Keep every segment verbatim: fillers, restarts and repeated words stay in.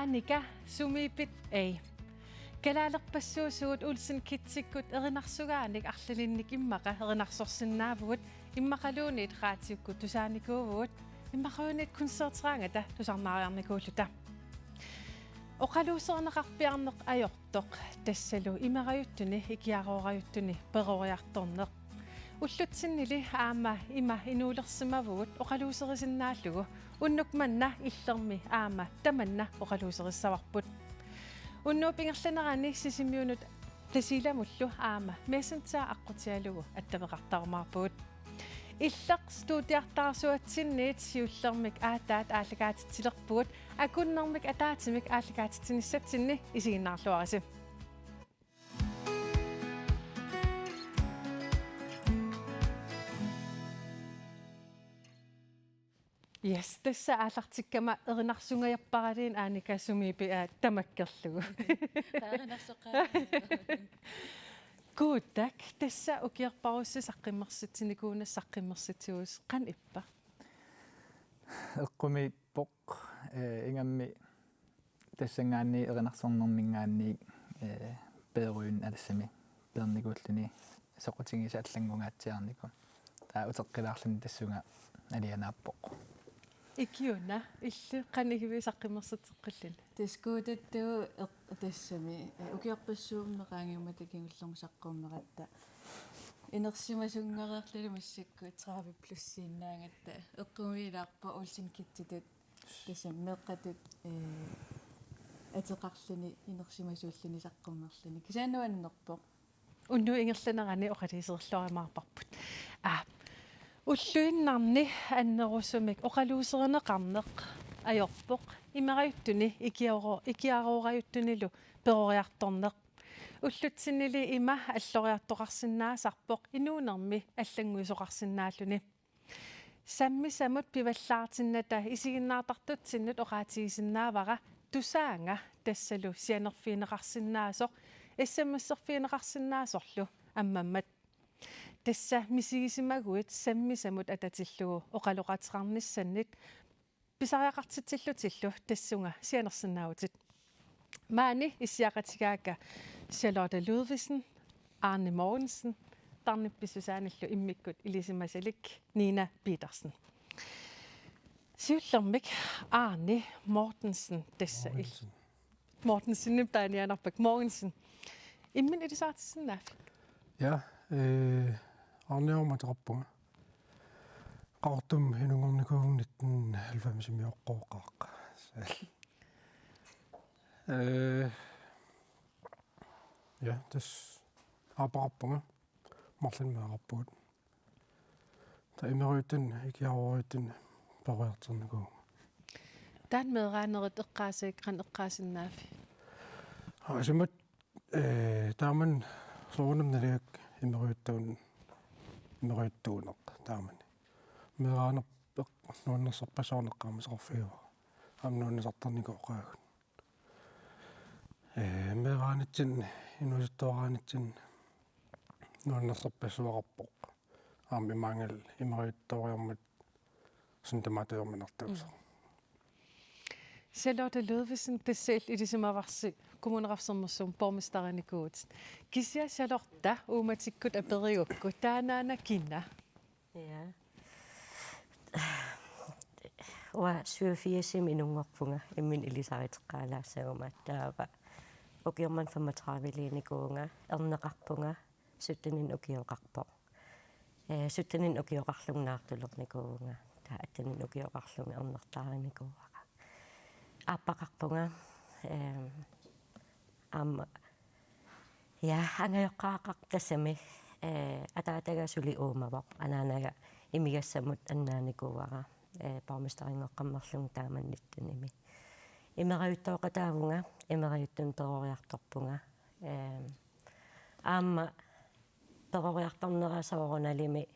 Annika, sumiippit? Ei. Kalaalerpassuusugut Olsen Kidsikkut erinarsugaanik arlalinnik immaqa erinarsorsinnaavugut, immaqaluunniit raatiukkut tusaanikuuvugut, immaqaluunniit koncerteraangata tusarnaariarnikuulluta. Oqaluuserineqarpiarneq ajortoq, tassalu imerajuttuni ikiaroorajuttuni peroriartorneq. Ullutsinnili aamma ima inuulersimavugut oqaluuserisinnaallugu, unnuk manna Illermi aamma tamanna oqaluuserissavarput. Unnuup ingerlanerani Sisimiunut Tasiilamullu aamma Messenger aqqutigalugu attaveqartarumaarpugut. Illeq studiartaarsuatsinniit siullermik aatsaat aallakaatitsilerpugut, akunnermik ataatsimik aallakaatitsinissatsinni isiginnaarluarisi. Yes, tassa aallartikkama erinarsungajarparaluunniit Annika sumiippit, aa, tamakkerlugu. Taava erinarsoqaaq. Kuuttak, tassa ukiorparussi saqqummersitsinikuunersut, saqqummersitsivussi, qanoq ippa? Eqqumiippoq, eh, ingammik tassanngaanniit erinarsornerminngaanniit, eh, peerujunnut alassami peernikuulluni soqutigisat allanngungaatsiarnikuupput. Taava uteqqilaarluni tassunga alianaappoq. Ikiuna, illit qanoq igivit saqqummersitseqqilluni? Tassa Kuutattut eq-, tassami, eh, ukiorpassuummi qaangiummata kingullermik saqqummeratta. Inersimasunngoreerluni massakkut tredive plussiinnaagatta. Eqqumiilaarpoq Olsen Kidsitut. Tassami meeqqatut, eh, ateqarluni inersimasuulluni saqqummerluni. Kisianni nuannerpoq. Unnuup ingerlanerani oqaluuserilluarumaarparput. Aa, ulluinnarni annerusumik oqaluuserineqarneq ajorpoq, imerajuttuni ikiaro-, ikiaroorajuttunilu peroriartorneq. Ullutsinnili ima alloriartoqarsinnaasarpoq inuunermi allannguisoqarsinnaalluni. Sammisamut pivallaartinnata isiginnaartartutsinnut oqaatigisinnaavara tusaanga, tassalu sianerfigineqarsinnaasoq, S M S-erfigineqarsinnaasorlu ammammat. Tassa misigisimaguit sammisamut atatillugu oqaloqateqarnissannit pisariaqartitsillutillu tassunga sianersinnaavutit. Maani issiaqatigaakka Charlotte Ludvigsen, Arne Mortensen, tarnippit Susanillu immikkut ilisimasalik Nina Petersen. Siullermik Arne Mortensen, tassa il-, Mortensen. Mortensenip taaniaannarpakka, Mortensen. Imminut ilisaritissinnaaviuk? Ja, eh, Arniormut ateqarpunga. Qaqortumi inunngornikuuvunga nitten halvfemsimioqqooqaaq. Eh, ja, tassa aappaqarpunga. Marlunnik meeraqarpugut. Taava imerajuttuni ikiaroorajuttuni peroriartornikuuvunga. Taanna meeraanerit eqqaasai, qanoq eqqaasinnaaviuk? Aa, isummat, eh, taamani soorunami naligaakka imerajuttuun-, imerajuttuuneq taamani. Meeraanerput nuannersorpassuarnik eqqaamasaqarfigivara. Aamma nuannisartarnikuuqaagut. Eh, meeraanitsinni, inuusuttuaraanitsinni nuannersorpassuaqarpoq. Aamma imaanngilaq imerajuttooriarmat suut tamaat ajorminartuusut. Mm. Charlotte Ludvigsen, tassa illit ilisimavarsi Kommuneqarfik Sermersuumi borgmesterinikuuvutit. Kisianni Charlotte uummatikkut aperigukku, taannaana kina? Ja. Uanga syvogfirsimi inunngorpunga, imminut ilisariteqqaalaassaguma, taava ukioq manna femogtrediveliinikuuvunga, erneqarpunga, sytteninni ukioqarpoq. Eh, sytteninni ukioqarlunga naartulernikuuvunga, taava atteninni ukioqarlunga ernertaarinikuuara. Aappaqarpunga, eh, aamma, ja, angajoqqaaqarpoq tassami, eh, ataataga suli uumavoq, anaanaga imigassamut annaanikuuara, eh, borgmesterinngornermullu taamani nittenimi. Imerajuttooqataavunga, imerajuttunut peroriartorpunga. Eh, aamma peroriartornera soorunalimi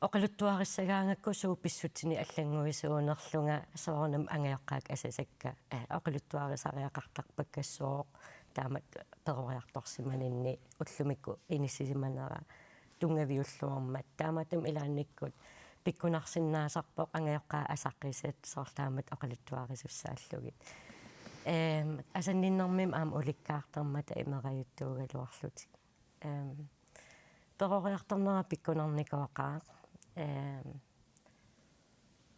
oqaluttuarissagaangakku suut pissutsinik allannguisuunerlunga, soorunami angajoqqaakka asasakka, eh, oqaluttuarisariaqartarpakkassuuvoq taamatut peroriartorsimaninni, ullumikkut inissisimanera tunngaviulluarmat. Taamaattumik ilaannikkut pikkunarsinnaasarpoq angajoqqaat asaqisat soorlu taamatut oqaluttuarisussaallugit. Ehm, asanninnermik aamma ulikkaartarmata imerajuttuugaluarlutik. Ehm, peroriartornera pikkunarnikooqaaq. Ehm,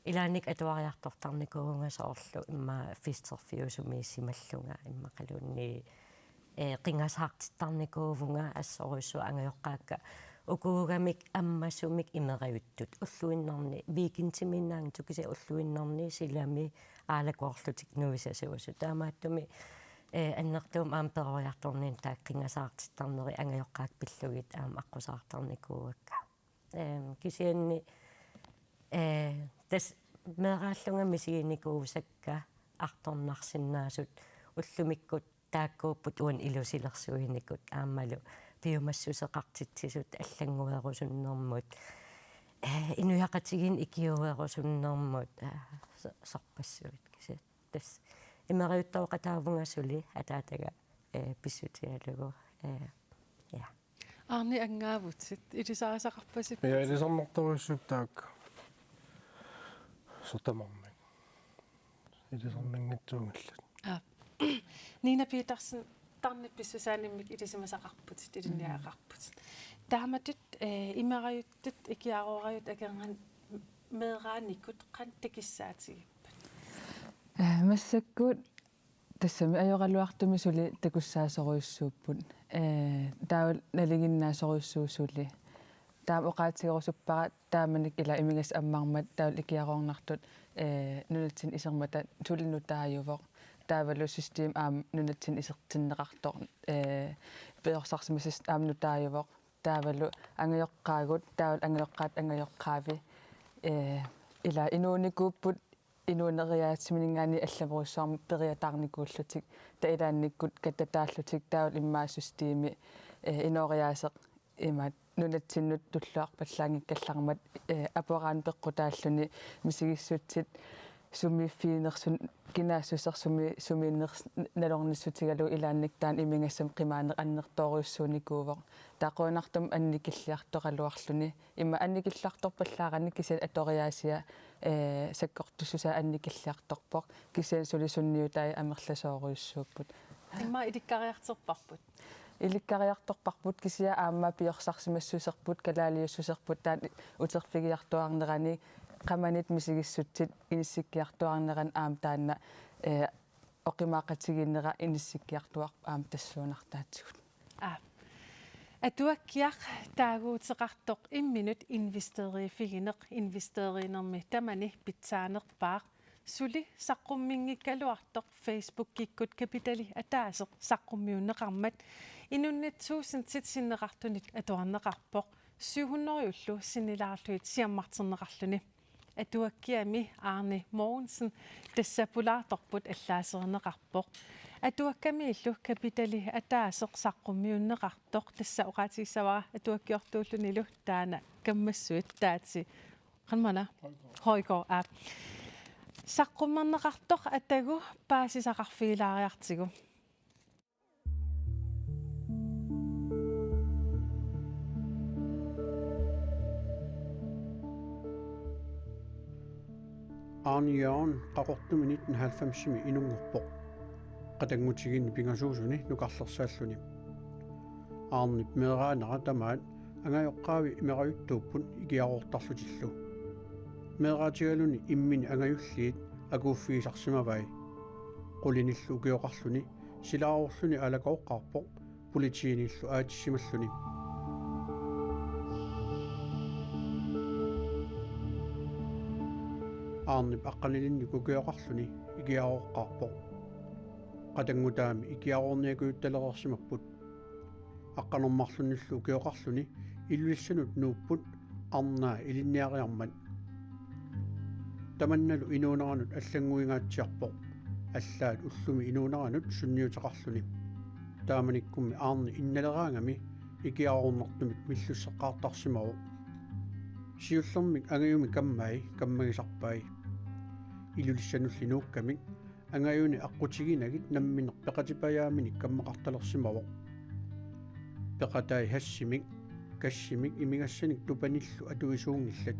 ilaannik atuariartortarnikuuvunga soorlu immaqa festerfiusumiissimallunga immaqaluunniit, eh, qingasaartittarnikuuvunga assorujussuaq angajoqqaakka ukuugamik ammasumik imerajuttut ulluinnarni weekendimiinnaanngitsoq kisianni ulluinnarni silami aalakoorlutik nuisasuusut. Taamaattumik, eh, annertuumik aamma peroriartorninni taakku qingasaartittarneri angajoqqaakka pillugit aamma aqqusaartarnikuuakka. Ehm, kisianni, eh, tassa meeraallunga misiginikuusakka artornarsinnaasut ullumikkut taakkuupput uani ilusilersuinikut aammalu piumassuseqartitsisut allannguerusunnermut, eh, inuiaqatigiinni ikiuerusunnermut, eh, so-, sorpassuit kisianni. Tassa imerajuttooqataavunga suli ataataga, eh, pissutigalugu, eh, ja. Aarni anngaavutit, ilisarisassaqarpasipputit? Ja, ilisarnartorujussuupput taakku. Soorlu tamarmik. Ilisarnanngitsuunngillat. Aa. Nina Petersen, tarnip pissusaanimmik ilisimasaqarputit, ilinniagaqarputit. Taamatut, eh, imerajuttut ikiaroorajut akornanni meeraanikut qanoq takissaatigipput? Eh, massakkut tassami ajoraluartumik suli takussaasorujussuupput. Eh, taava nalinginnaasorujussuuvoq suli. Taama oqaatigerusuppara taamanikkut ila imigassaq ammarmat taavalu ikiaroornartut, eh, nunatsinni isermata suli nutaajuvoq. Taavalu system aamma nunatsinni isertinneqartoq, eh, periorsarsimassuseq aamma nutaajuvoq. Taavalu angajoqqaagut, taavalu angajoqqaat angajoqqaavi. Eh, ila inuunikuupput inuuneriaatsiminngaanniit allamut uissuarmi periataarnikuullutik, taava ilaannikkut kattataallutik, taavalu immaqa systemi, eh, inooriaaseq imaattoq nunatsinnut tulluarpallaanngikkallarmat, eh, aporaanni peqqutaalluni misigissutsit sumiiffiginersun kinaassuseq sumi-, sumiinnersoq nalornissutigalugu ilaannikkut taanna imigassamut qimaaneq annertoorujussuunikuuvoq. Taava qujanartumik annikilliartoraluarluni. Immaqa annikilliartorpallaarani kisianni atoriaasia, eh, sakkortussusaa annikilliartorpoq. Kisianni suli sunniutai amerlasoorujussuupput. Immaqa ilikkariartorparput? Ilikkariartorparput kisianni aamma piorsarsimassuserput, kalaaliussuserput taanna uterfigiartuaarnerani qamanit misigissutsit inissikkiartuaarnerani aamma taanna, eh, oqimaaqatigiinnera inissikkiartuaarpoq aamma tassuunartaatigut. Aa. Atuakkiaq taaguuteqartoq imminut investeriiffigineq investeriinermi tamani pitsaanerpaaq. Suli saqqumminngikkaluartoq Facebookikkut kapitali ataaseq saqqummiunneqarmat inunnit tuusintit sinneqartunit atuarneqarpoq, syv hundrede-llu sinnilaarlugit siammarterneqarluni. Atuakkiami Arne Mogensen tassa pulaartorput allaaserineqarpoq. Atuakkamiillu kapitali ataaseq saqqummiunneqartoq tassa oqaatigissavara atuakkiortuullunilu taanna kammassuit taatsi. Qanmana? Højgaard. Højgaard, aap. Saqqummerneqartoq atagu paasisaqarfigilaariartigu. Arne Jørgen Qaqortumi nitten halvfemsimi inunngorpoq. Qatanngutigiinni pingasuusuni nukarlersaalluni. Arnep meeraanera tamaat angajoqqaavi imerajuttuupput ikiaroortarlutillu. Meeraatigaluni imminut angajulliit akuuffigisarsimavai. Qulinillu ukioqarluni silaarulluni aalakooqqaarpoq politiinillu aatissimalluni. Arnep aqqanilinnik ukioqarluni ikiarooqqaarpoq. Qatanngutaami ikiaroorniakujuttaleriarsimapput. Aqqanermarlunnillu ukioqarluni Ilulissanut nuupput arnaa ilinniariarmat. Tamannalu inuuneranut allannguingaatsiarpoq, allaat ullumi inuuneranut sunniuteqarluni. Taamanikkummi Arne innaleraangami ikiaroornartumik millusseqqaartarsimavoq. Siullermik angajumi kammai kammagisarpai. Ilulissanulli nuukkamik angajuni aqqutiginagit nammineq peqatipajaaminik kammaqartalersimavoq. Peqatai hashimik, kashimik imigassanik tupanillu atuisuunngillat.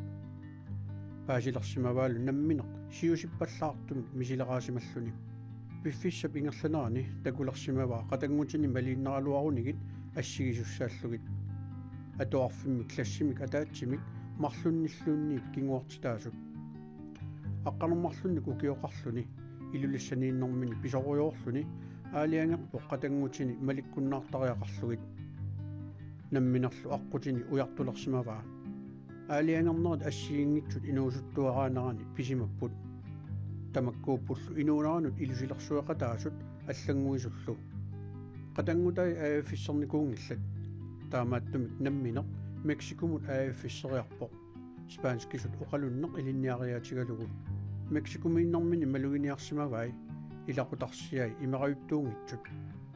Paasilersimavaalu nammineq siusippallaartumik misileraasimalluni. Piffissap ingerlanerani takulersimavaa qatanngutini maliinnaraluarunigit assigisussaallugit. Atuarfimmik klassimik ataatsimik marlunnilluunniit kinguartitaasut. Aqqaneq-marlunnik ukioqarluni, Ilulissaniinnermini pisorujoorluni, aalajangerpoq qatanngutini malikkunnaartariaqarlugit. Namminerlu aqqutini ujartulersimavaa. Aalajangernerit assigiinngitsut inuusuttuaraanerani pisimapput. Tamakkuuppullu inuuneranut ilusilersueqataasut allannguisullu. Qatanngutai A F S-ernikuunngillat. Taamaattumik nammineq Mexicomut A F S-eriarpoq. Spanskisut oqalunneq ilinniariaatigalugu. Mexicomiinnermini maluginiarsimavai, ilaqutarsiai imerajuttuunngitsut.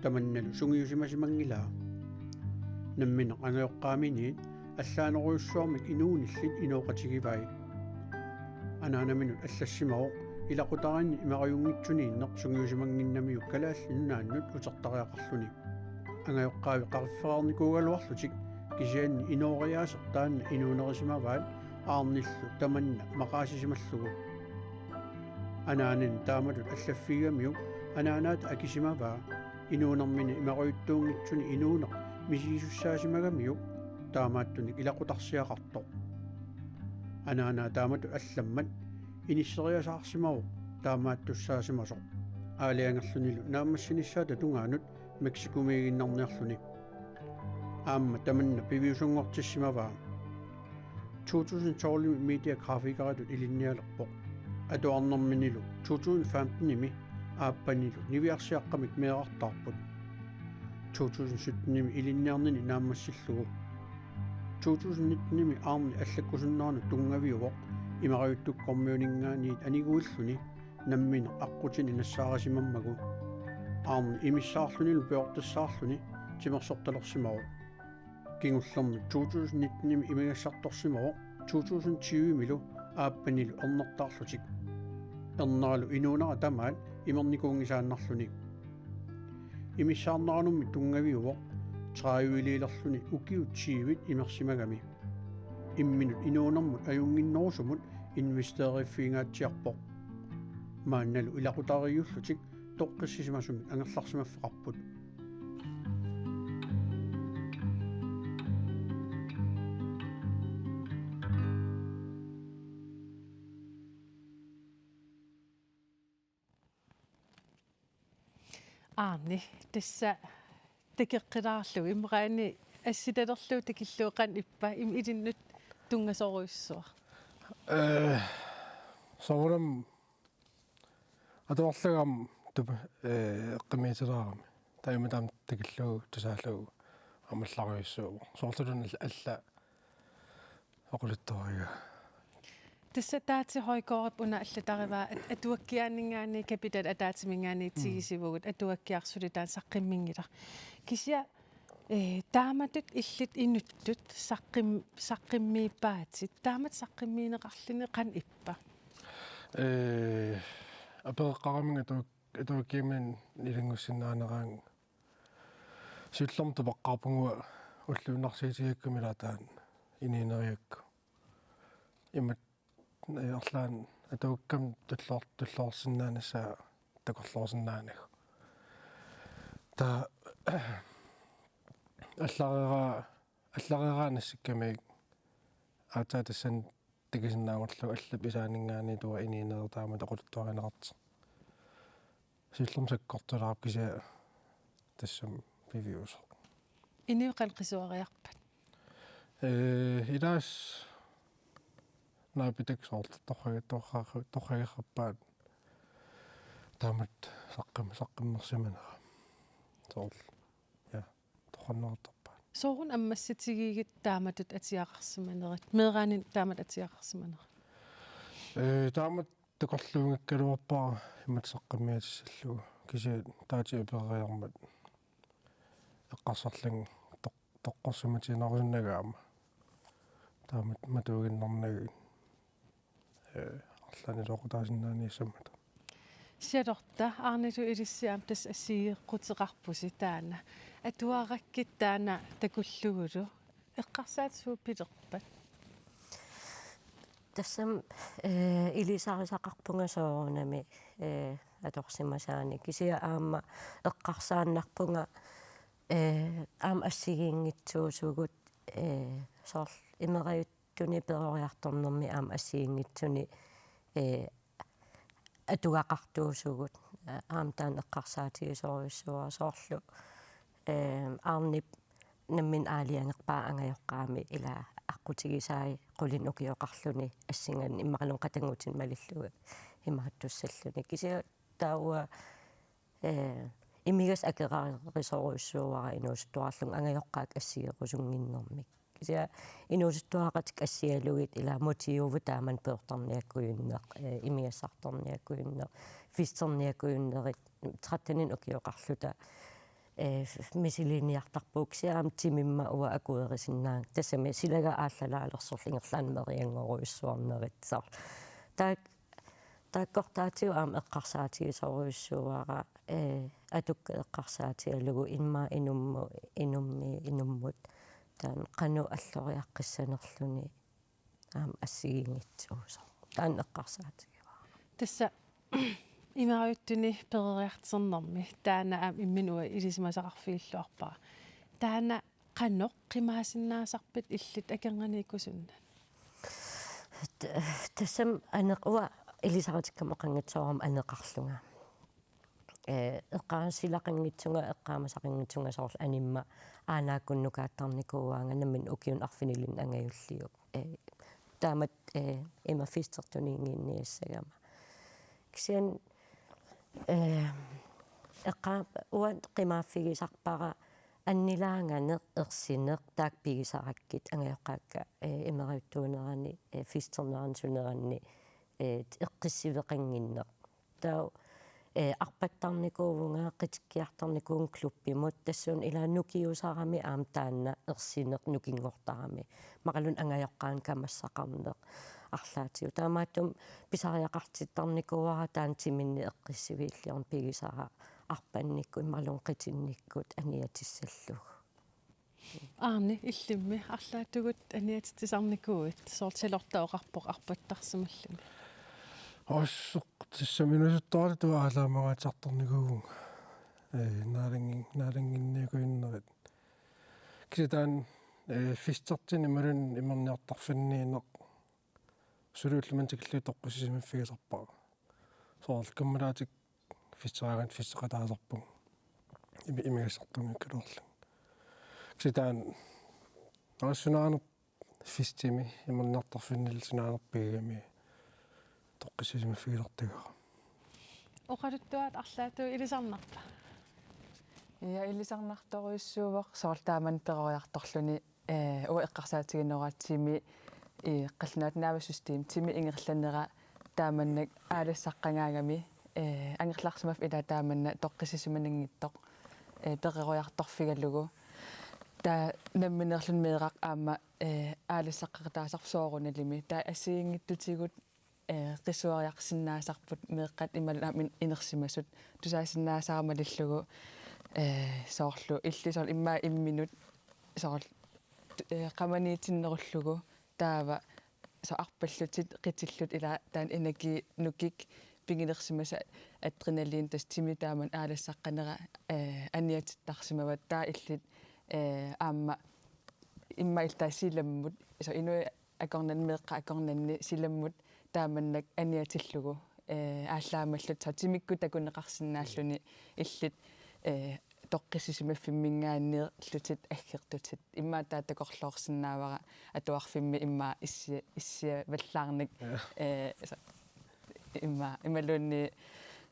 Tamannalu sungiusimasimanngilaa. Nammineq angajoqqaaminiit allaanerujussuarmik inuunillit inooqatigivai. Anaanaminut allassimavoq ilaqutariinni imerajunngitsuniinneq sungiusimannginnamiuk Kalaallit Nunaannut utertariaqarluni. Angajoqqaavi qariffeqarnikuugaluarlutik kisianni inooriaaseq taanna inuunerisimavaat aarnillu tamanna maqaasisimallugu. Anaanani taamatut allaffigigamiuk anaanaata akisimavaa inuunermini imerajuttuunngitsuni inuuneq misigisussaasimagamiuk taamaattunik ilaqutarsiaqartoq. Anaanaa taamatut allammat inisseriasaarsimavoq taamaattussaasimasoq. Aalajangerlunilu naammassinissaata tungaanut Mexicomiiginnarniarluni. Aamma tamanna piviusunngortissimavaa. To tusind tolv-imi mediagrafikeritut ilinnialerpoq. Atuarnerminilu to tusind femten-imi aappanilu niviarsiaqqamik meerartaarput. To tusind sytten-imi ilinniarnini naammassillugu. To tusind nitten-imi aarni allakkusunneranut tunngaviuvoq, imerajuttukkormiuninngaanniit aniguilluni nammineq aqqutini nassaarisimammagu. Aarni imissaarlunilu piortassaarluni timersortalersimavoq. Kingullermik to tusind nitten-imi imigassartorsimavoq, to tusind tyve-milu aappanilu ernertaarlutik. Erneralu inuunera tamaat imernikuunngisaannarluni. Imissaarneranummi tunngaviuvoq, tredive-liilerluni ukiut tyve-t imersimagami. Imminut inuunermut ajunnginnerusumut investeriiffigingaatsiarpoq. Maannalu ilaqutariiullutik toqqissisimasumik angerlarsimaffeqarput. Aarni, tassa takoqqilaarlugu, imeraani assitalerlugu takillugu qanoq ippa, im ilinnut tunngasorujussuaq? Eh, soorunami atuarlugit aamma tup-, eh, eqqumiitilaarami. Taamaammat aamma takillugu tusaallugu aamma allarujussuuvoq. Soorluluunniit alla, alla oqaluttuarigaa. Tassa ataatsip H K-p una allatarivaa at-, atuakkiaaninngaanniit, kapitalit ataatsiminngaanniit Mm. tigisivugut, atuakkiaq suli taanna saqqummiunngilaq. Kisianni, eh, taamatut illit inuttut saqqum-, saqqummiippaatit, taamatut saqqummiunneqarluni qanoq ippa? Eh, apereqqaramik atuak-, atuakkiaminnut ilanngussinnaanerannga. Siullermik tupaqqaarpunga ulluinnarsiutigalugu ilaa taanna inuuneriakku. Imatut, eh, arlaannik atuakkamik tulloor-, tulloorsinnaanissaa takorloorsinnaanagu. Taava allareeraa-, allareeraannassakkamik aatsaat tassani takusinnaagullu allap isaaninngaanniit atuarfik inuuneq taamatut oqaluttuarineqartoq. Siullermik sakkortulaarpoq kisianni tassami piviusoq. Inuit qanoq qisuariarpat? Eh, ilaasa naapitakka soorlu torra-, torra-, torragerrappaat taamatut saqqum-, saqqummersimanera. Soorlu. Ja, torranneqartarpaat. Sooruna ammassatigigit taamatut atuaqarsimanerit? Meeraaninnut taamatut atuaqarsimanerit? Eh, taamatut takorluugaluarpara imatut saqqummiutissallugu. Kisianni taava apereriarmat eqqarsarlunga toq-, toqqorsimatiinnarusinagu aamma. Taamatut matuinnarnagu. Eh, arlaannik iluaqutaasinnaaniissammata. Charlotte, Aarnilu ilissi aamma tassa assigeeqquteqarpusi taanna. Atuarakkit taanna takullugulu. Eqqarsaatit suut pilerpat? Tassami, eh, ilisarisaqarpunga soorunami, eh, atorsimasaani. Kisianni aamma eqqarsaannarpunga, ee, aamma assigiinngitsuusugut, ee, soorlu imerajut- -tuni peroriartornermi aamma assigiinngitsuni, ee, atugaqartuusugut, ee, aamma taanna eqqarsaatigisorujussuuara soorlu, ee, Arnip nammineq aalajangerpaa angajoqqaami ila aqqutigisai qulinik ukioqarluni assinganik immaqaluunniit qatanngutinut malillugu imaattussalluni. Kisianni taava, ee, imigassaq akerarisorujussuuara inuusuttuararlunga angajoqqaakka assigerusunnginnermik. Kisianni inuusuttuaraqatikka assigalugit ila motiivugut taamani pøortarniakkujunneq, ee, imigassartarniakkujunneq, festerniakkujunnerit, tretteninik ukioqarluta, ee, misiliiniartarpugut kisianni aamma timimma uanga akuerisinnaanngilanga. Tassami silagaat aallalaalersorlugit ingerlaannaq merianngorujussuarnerit soorlu. Taak- Taakkortaatigut aamma eqqarsaatigisorujussuuara, ee, atukkat eqqarsaatigalugu immaqa inummu-, inummi-, inummut taanna qanoq alloriaqqissanerluni aamma assigiinngitsuusoq. Taanna eqqarsaatigivara. Tassa imerajuttuni peroriartornermi taanna aamma imminut uanga ilisimasaqarfigilluarpara. Taanna qanoq qimaasinnaasarpit illit akornanniikkusunnat? T-, tassami aneq-, uanga ilisaritikkama oqanngitsoorama aneqarlunga. Ee, eqqaasilaqanngitsunga, eqqaamasaqanngitsunga soorlu animma aanaakkunnukaattarnikuuaanga nammineq ukiuni arfinilinni angajulliup. Ee, taamatut, ee, ima festertuniinnginniassagama. Kisianni, ee, eqqa-, uanga qimaaffigisarpara annilaanganeq, ersineq, taakku pigisarakkit angajoqqaakka, ee, imerajuttuunerani, ee, festernerani suneranni, ee, eqqissiveqannginneq. Taava, ee, arpattarnikuuvunga, qitikkiartarnikuuvunga klubbimut, tassuuna ila nukiusarami aamma taanna ersineq nukinngortarami. Immaqaluunniit angajoqqaanik kamassaqarneq arlaatigut. Taamaattumik pisariaqartittarnikuuara taanna timinni eqqissiviilliorneq pigisara arpannikkut imaluunniit qitinnikkut aniatissallugu. Arne, illimmi arlaatigut aniatitsisarnikuuit, soorlu Salorta oqarpoq arpattarsimalluni. Assut, tassami inuusuttuartut aalajangertarnikuuvunga. Ee, naalanngi-, naalannginniakkujunnerit. Kisianni taanna, ee, festertini imaluunniit imerniartarfinniinneq suli ulloq manna tikillugu toqqissisimaffigisarpara. Soorlu kammalaatikka festeriaanni festeqataasarpunga. Imi-, imigassartuunngikkaluarlunga. Kisianni taanna, aa, sunaanerput festimi, imerniartarfinnilu sunaanerput pigigami toqqissisimaffigisartagara. Oqaluttuaat arlaatigut ilisarnarpa? Ja, ilisarnartorujussuuvoq, soorlu taamani peroriartorluni, ee, uanga eqqarsaatigineqarpara timi, ee, qallunaatut nervesystem, timi ingerlanera taamannak aalassaqqagaangami, ee, angerlarsimaffik ila taamanna toqqissisimananngitsoq, ee, peroriartorfigalugu. Taava nammineerluni meeraq aamma, ee, aalassaqqaqataasarpoq soorunalimi. Taava assigiinngitsutigut, ee, qisuariarsinnaasarput meeqqat imaluunniit aamma inersimasut tusaasinnaasara malillugu, ee, soorlu illit soorlu immaqa imminut soorlu, ee, qamaniitinnerullugu taava soorlu arpallutit, qitillutit ila taanna energi nukik pigilersimasoq adrenalin tassa timi taamani aalassaqqanera, ee, aniatittarsimavat taava illit, ee, aamma immaqa illit taava silammut, soorlu inuit akornanni meeqqat akornanni silammut taamannak aniatillugu, ee, aallaamallutit soorlu timikkut takuneqarsinnaalluni illit, ee, toqqissisimaffimminngaanneerlutit aggertutit. Immaqa taava takorloorsinnaavara atuarfimmi immaqa issi-, issiavallaarnak, ja, ee, soorlu immaqa imaluunniit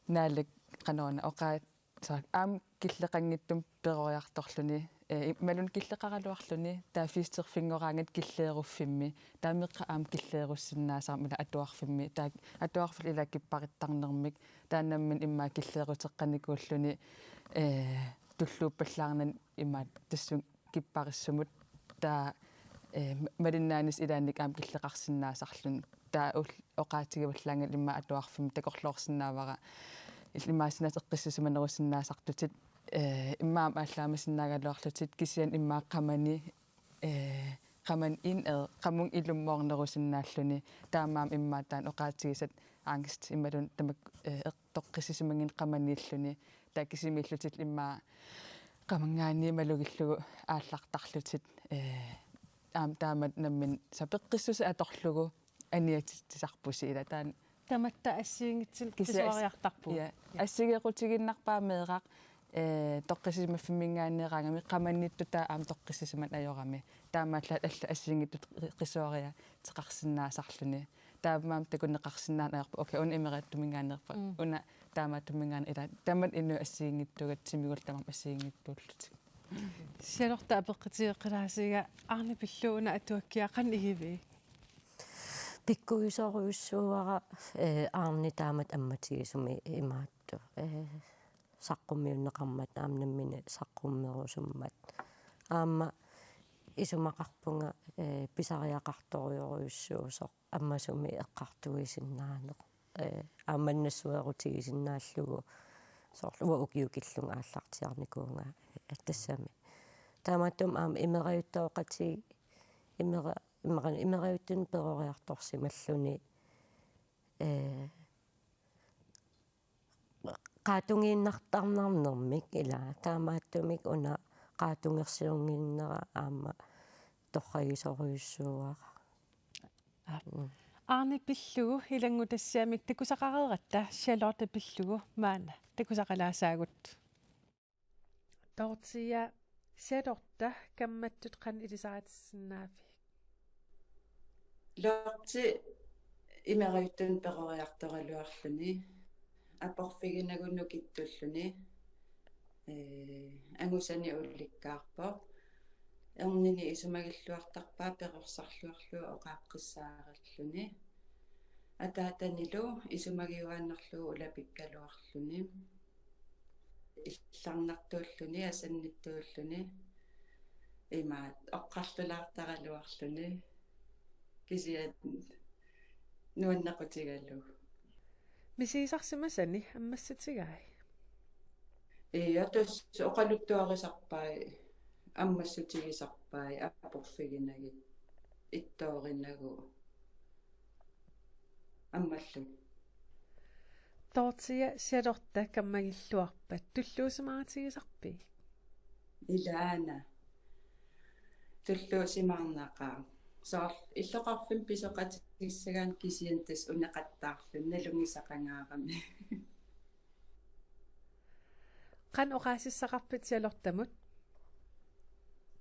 Naalik qanoruna oqaa-, soorlu aamma killeqanngitsumik peroriartorluni, ee, imaluunniit killeqaraluarluni, taava festerfinngoraangat killeeruffimmi, taava meeqqat aamma killeerussinnaasarami ila atuarfimmi, taava atuarfillu ila kipparittarnermik, taava nammineq immaqa killeeruteqqanikuulluni, ee, tulluuppallaarnani immaqa tassunga kipparissumut taava, ee, ma-, malinnaanissaq ilaannik aamma killeqarsinnaasarluni. Taava ul-, oqaatigivallaanngilara immaqa atuarfimmi takorloorsinnaavara illit imaassinnaavoq eqqissisimanerusinnaasartutit, ee, immaqa aamma aallaamasinnaagaluarlutit kisianni immaqa qamani, ee, qamani in-, ee, qamunga ilummoornerusinnaalluni taamaammat immaqa taanna oqaatigisat angst imaluunniit tamakku, eh, eq-, toqqissisimanngin qamaniilluni, taava kisimiillutillu immaqa qamanngaanniit malugillugu aallartarlutit, eh, aamma taamatut nammineq sapeqqissuseq atorlugu aniatitsisarpusi ilaa taanna. Tamatta assigiinngitsunik kisianni ass-, qisuariartarpugut. Ja. Ja. Assigeequtigiinnarpara meeraq, eh, toqqissisimaffimminngaanneeraangami qamanniittutaa aamma toqqissisimaneq ajorami. Taamaallaat allat assigiinngitsut qi-, qisuariaateqarsinnaasarluni. Taamaammat takuneqarsinnaanera ajorpoq. Okay, una imerajuttuminngaanneerpoq. Mm. Una taamaattumminngaanneerpoq ilaa. Taamatut inuit assigiinngitsuugatta timigullu tamarmik assigiinngitsuullutik. Charlotte apeqqutigeqqilaasiga Arne pillugu una atuakkiaq qanoq igivigit? Pikkuisorujussuuara, eh, Arne taamatut ammatigisumik imaattoq. Eh, saqqummiunneqarmat aamma nammineq saqqummerusummat. Aamma isumaqarpunga, eh, pisariaqartorujorujussuusoq ammasumik eqqartuisinnaaneq. Eh, aamma nassuerutigisinnaallugu soorlu uanga ukiut killunga aallartiarnikuuvunga, eh, tassami. Taamaattumik aamma imerajuttooqatigiit, imera-, imera-, imerajuttunik peroriartorsimalluni, eh, qaatunngiinnartarnarnermik ilaa, taamaattumik una qaatungersiunnginnera aamma torragisorujussuuara. Aap. Mm. Arne pillugu ilanngutassiamik takusaqareeratta Charlotte pillugu maanna takusaqalaassaagut. Dorthea, Charlotte, kammattut qanoq ilisaritissinnaavigit? Lotte imerajuttunik peroriartoraluarluni, aporfiginagu nukittulluni, eh, angusani ulikkaarpoq. Ernini isumagilluartarpaa perorsarluarlugu oqaaqqissaaralluni. Ataatanilu isumagiuaannarlugu ulapikkaluarluni. Illarnartuulluni, asannittuulluni, imaat, oqarlulaartaraluarluni, kisianni nuannequtigalugu. Misigisarsimasani ammassutigai? Ija, tassa oqaluttuarisarpai, ammassutigisarpai, aporfiginagit, ittoorinagu. Ammalluni. Dorthea, Charlotte kammagilluarpat tulluusimaarutigisarpigit? Ilaana. Tulluusimaarnaqaaq. Soorlu illoqarfimmi pisoqatigissagaanni kisianni tassa uneqattaarluni nalunngisaqangaarami. Qanoq oqaasissaqarpit Charlottemut?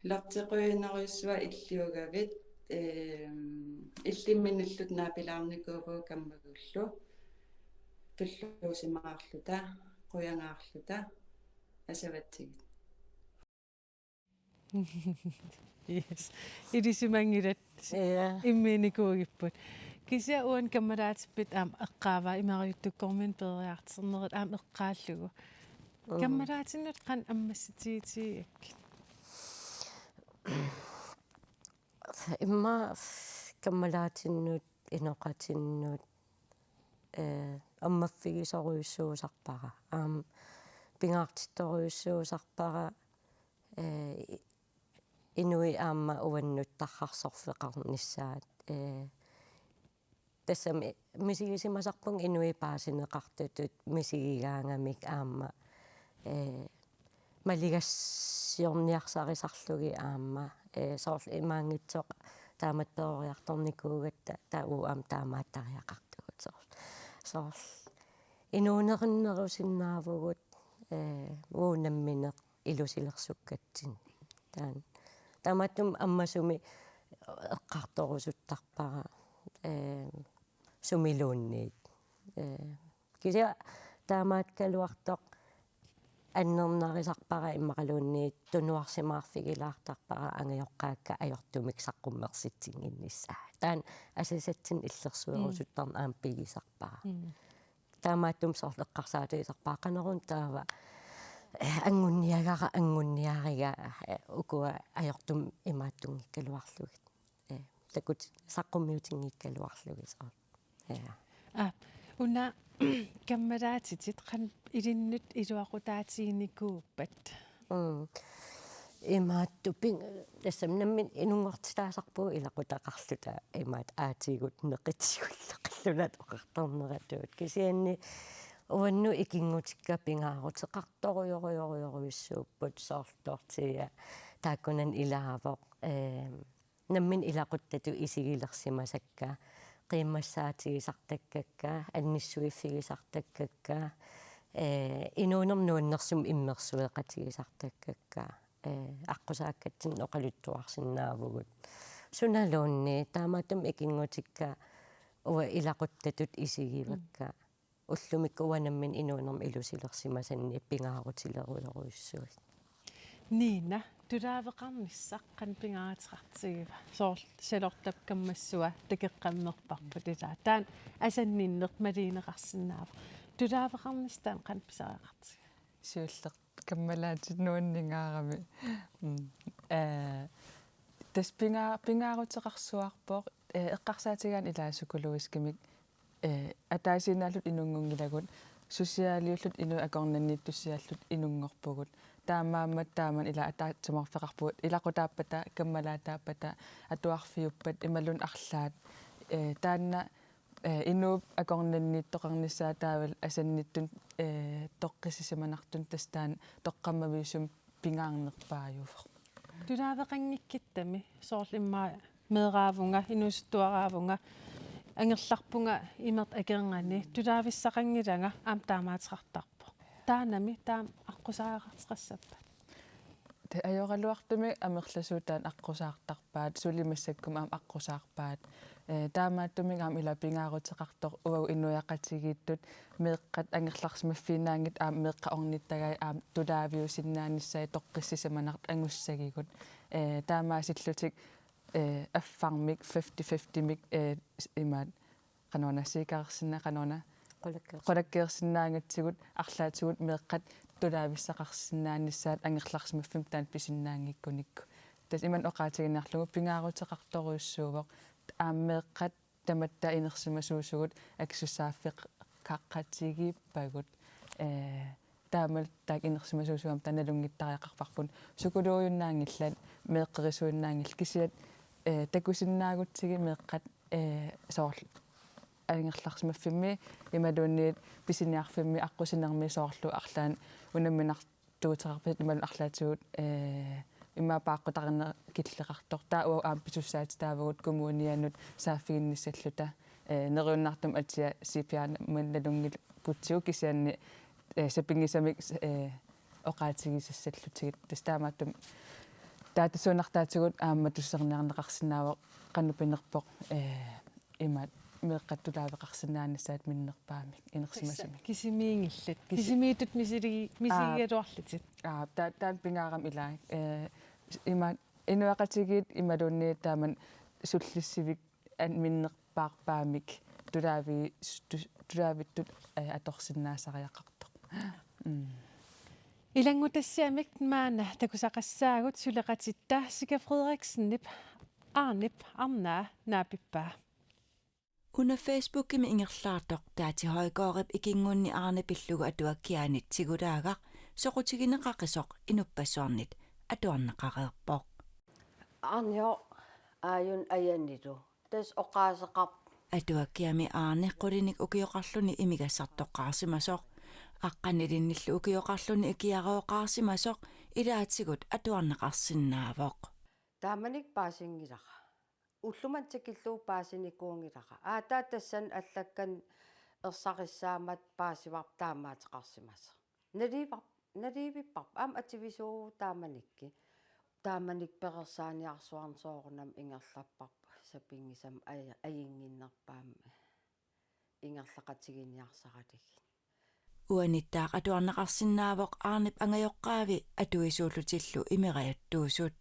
Lotte, qujanarujussuaq illiugavit, ehm, illimminilluta naapilaarnikuuvugut kammagullu. Tulluusimaarluta, qujangaarluta, asavatsigit. Yes. Ilisimanngilat. Ja. Immiinnikuugipput. Kisianni uani kammalaatippit aamma eqqaavaa imerajuttukkormiut peroriartornerit aamma eqqaallugu. Mm. Kammalaatinnut qanoq ammassutigitigigakkit? Immaqa kammalaatinnut, inoqatinnut, eh, ammaffigisorujussuusarpara. Aamma pingaartittorujussuusarpara, eh, i-, inuit aamma uannut tarrarsorfeqarnissaat. Eh, tassami misigisimasarpunga inuit paasineqartutut misigigaangamik aamma, eh, maligassiorniarsarisarlugit aamma, eh, soorlu imaanngitsoq taamatut peroriartornikuugatta taava uagut aamma taamaattariaqartugut soorlu. Soorlu inuunerinnerusinnaavugut, eh, uagut nammineq ilusilersukkatsinnik. Taanna. Taamaattumik ammasumik eqqartorusuttarpara, eh, sumiluunniit. Eh, kisianni taamaakkaluartoq annernarisarpara immaqaluunniit tunuarsimaarfigilaartarpara angajoqqaakka ajortumik saqqummersitsinnginnissaat. Taanna asasatsinnik illersuerusuttarneq aamma pigisarpara. Mm. Taamaattumik soorlu eqqarsaatigisarpara qanoruna taava, eh, angunniagara, angunniariga, eh, ukua ajortumik imaattunngikkaluarlugit. Eh, takut saqqummiutinngikkaluarlugit soorlu. Ja. Aa, una kammalaatitit qanoq ilinnut iluaqutaatiginikuuppat? Mm. Imaattup ping-, tassami nammineq inunngortitaasarpugut ilaqutaqarluta imaattoq aatigut neqitigullu qillunaat oqartarneratut. Kisianni uannut ikinngutikka pingaaruteqartorujorujorujorujussuupput soorlu Dorthea taakkunani ilaavoq, ehm, nammineq ilaquttatut isigilersimasakka, qiimmassaatigisartakkakka, annissuiffigisartakkakka, eh, inuunermi nuannersumik immersueqatigisartakkakka, eh, aqqusaakkatsinnik oqaluttuarsinnaavugut. Sunaluunniit taamaattumik ikinngutikka uanga ilaquttatut isigivakka. Ullumikkut uanga nammineq inuunermi ilusilersimasanni pingaarutilerujorujussuit. Nina, tulaaveqarnissaq qanoq pingaaruteqartigiva? Soorlu Charlottep kammassua takoqqammerparput ilaa. Taanna asanninneq maligineqarsinnaavoq. Tulaaveqarnissaq taanna qanoq pisariaqartigiva? Siulleq kammalaatit nuanningaarami. Mm. Eh, tassa pinga-, pingaaruteqarsuarpoq, eh, eqqarsaatigaanni ilaa psykologiskimik, eh, ataasiinnaalluta inunngunngilagut, susiaaliulluta inuit akornanniittussialluta inunngorpugut. Taamaammat taamani ilaa ataatsimoorfeqarpugut, ilaqutaappata, kammalaataappata, atuarfiuppat, imaluunniit arlaat. Eh, taanna, eh, inuup akornanniittoqarnissaa taavalu asannittunut, eh, toqqissisimanartunut tassa taanna toqqammaviusumik pingaarnerpaajuvoq. Tulaaveqanngikkutta soorlu immaqa meeraavunga, inuusuttuaraavunga, angerlarpunga imertut akornanni, tulaavissaqanngilanga aamma taamaateqartarpoq. Taannami taama aqqusaaqqaarteqassappat? Tassa ajoraluartumik amerlasuut taanna aqqusaartarpaat, suli massakkut aamma aqqusaarpaat. Eh, taamaattumik aamma ilaa pingaaruteqartoq uagut inuiaqatigiittut meeqqat angerlarsimaffiinnaanngitsut aamma meeqqat ornittagai aamma tulaaviusinnaanissaat toqqissisimanartut angussagigut. Eh, taamaasillutik, eh, affarmik fifty fiftymik, eh, s-, imaat, qanoruna, siikareersinnaa-, qanoruna, qulakkeersin-, qulakkeersinnaagatsigut arlaatigut meeqqat tulaavissaqarsinnaanissaat angerlarsimaffimmik taanna pisinnaanngikkunikku. Tassa imannak oqaatiginiarlugu pingaaruteqartorujussuuvoq aamma meeqqat tamatta inersimasuusugut akisussaaffeqaqatigiippagut. Eh, taamalu taakku inersimasuusugut aamma taanna nalunngittariaqarparput. Psykologiunnaanngillat, meeqqerisuinnaanngillat kisianni, eh, takusinnaagutsigit meeqqat, eh, soorlu angerlarsimaffimmi imaluunniit pisiniarfimmi aqqusinermi soorlu arlaannik unamminar- tuuteqarpasippoq imaluunniit arlaatigut, eh, immaqa paaqqutarineq killeqartoq. Taava uagut aamma pisussaatitaavugut kommunianut saaffiginnissalluta, eh, neriunnartumik atia C P R-mik nalunngillugu kisianni, eh, sapinngisamik, eh, oqaatigisassallutigit. Tassa taamaattumik taava tassuunartaatigut aamma tusarniarneqarsinnaavoq qanoq pinerpoq, eh, imaat meeqqat tulaaveqarsinnaanissaat minnerpaamik inersimasumik. Tassa kisimiinngillat. Kisi-, kisimiittut misili-, aa, misigigaluarlutit. Aa, ta-, taanna pingaarami ilaa. Eh, imaat inuiaqatigiit imaluunniit taamani sullissiviit an-, minnerpaarpaamik tulaavi-, tu-, tulaavittut, eh, atorsinnaasariaqartoq. Mm. Ilanngutassiamik maanna takusaqassaagut suleqatitta Sika Frederiksenip Arnep arnaa naapippaa. Una Facebookimi ingerlaartoq Taati Højgaardip ikinngunni Arne pillugu atuakkiaanit tigulaagaq soqutigineqaqisoq inuppassuarnit atuarneqareerpoq. Arnioq aajuna ajanilu. Tassa oqaaseqarpoq. Atuakkiami Arne qulinik ukioqarluni imigassartoqqaarsimasoq. Aqqanilinnillu ukioqarluni ikiarooqqaarsimasoq ilaatigut atuarneqarsinnaavoq. Taamanikkut paasinngilara. Ullumimut tikillugu paasinikuunngilara. Aa, taava tassani allakkani ersarissaammat paasivarput taamaateqarsimasoq. Nalivar-, nalivipparput. Aamma atuisuuvugut taamanikkut. Taamanikkut perersaaniarsuarnik soorunami ingerlapparput. Sapinngisamik aj-, ajunnginnerpaamik ingerlaqatiginiarsaralugit. Uanittaaq atuarneqarsinnaavoq Arnep angajoqqaavi atuisuullutillu imerajuttuusut.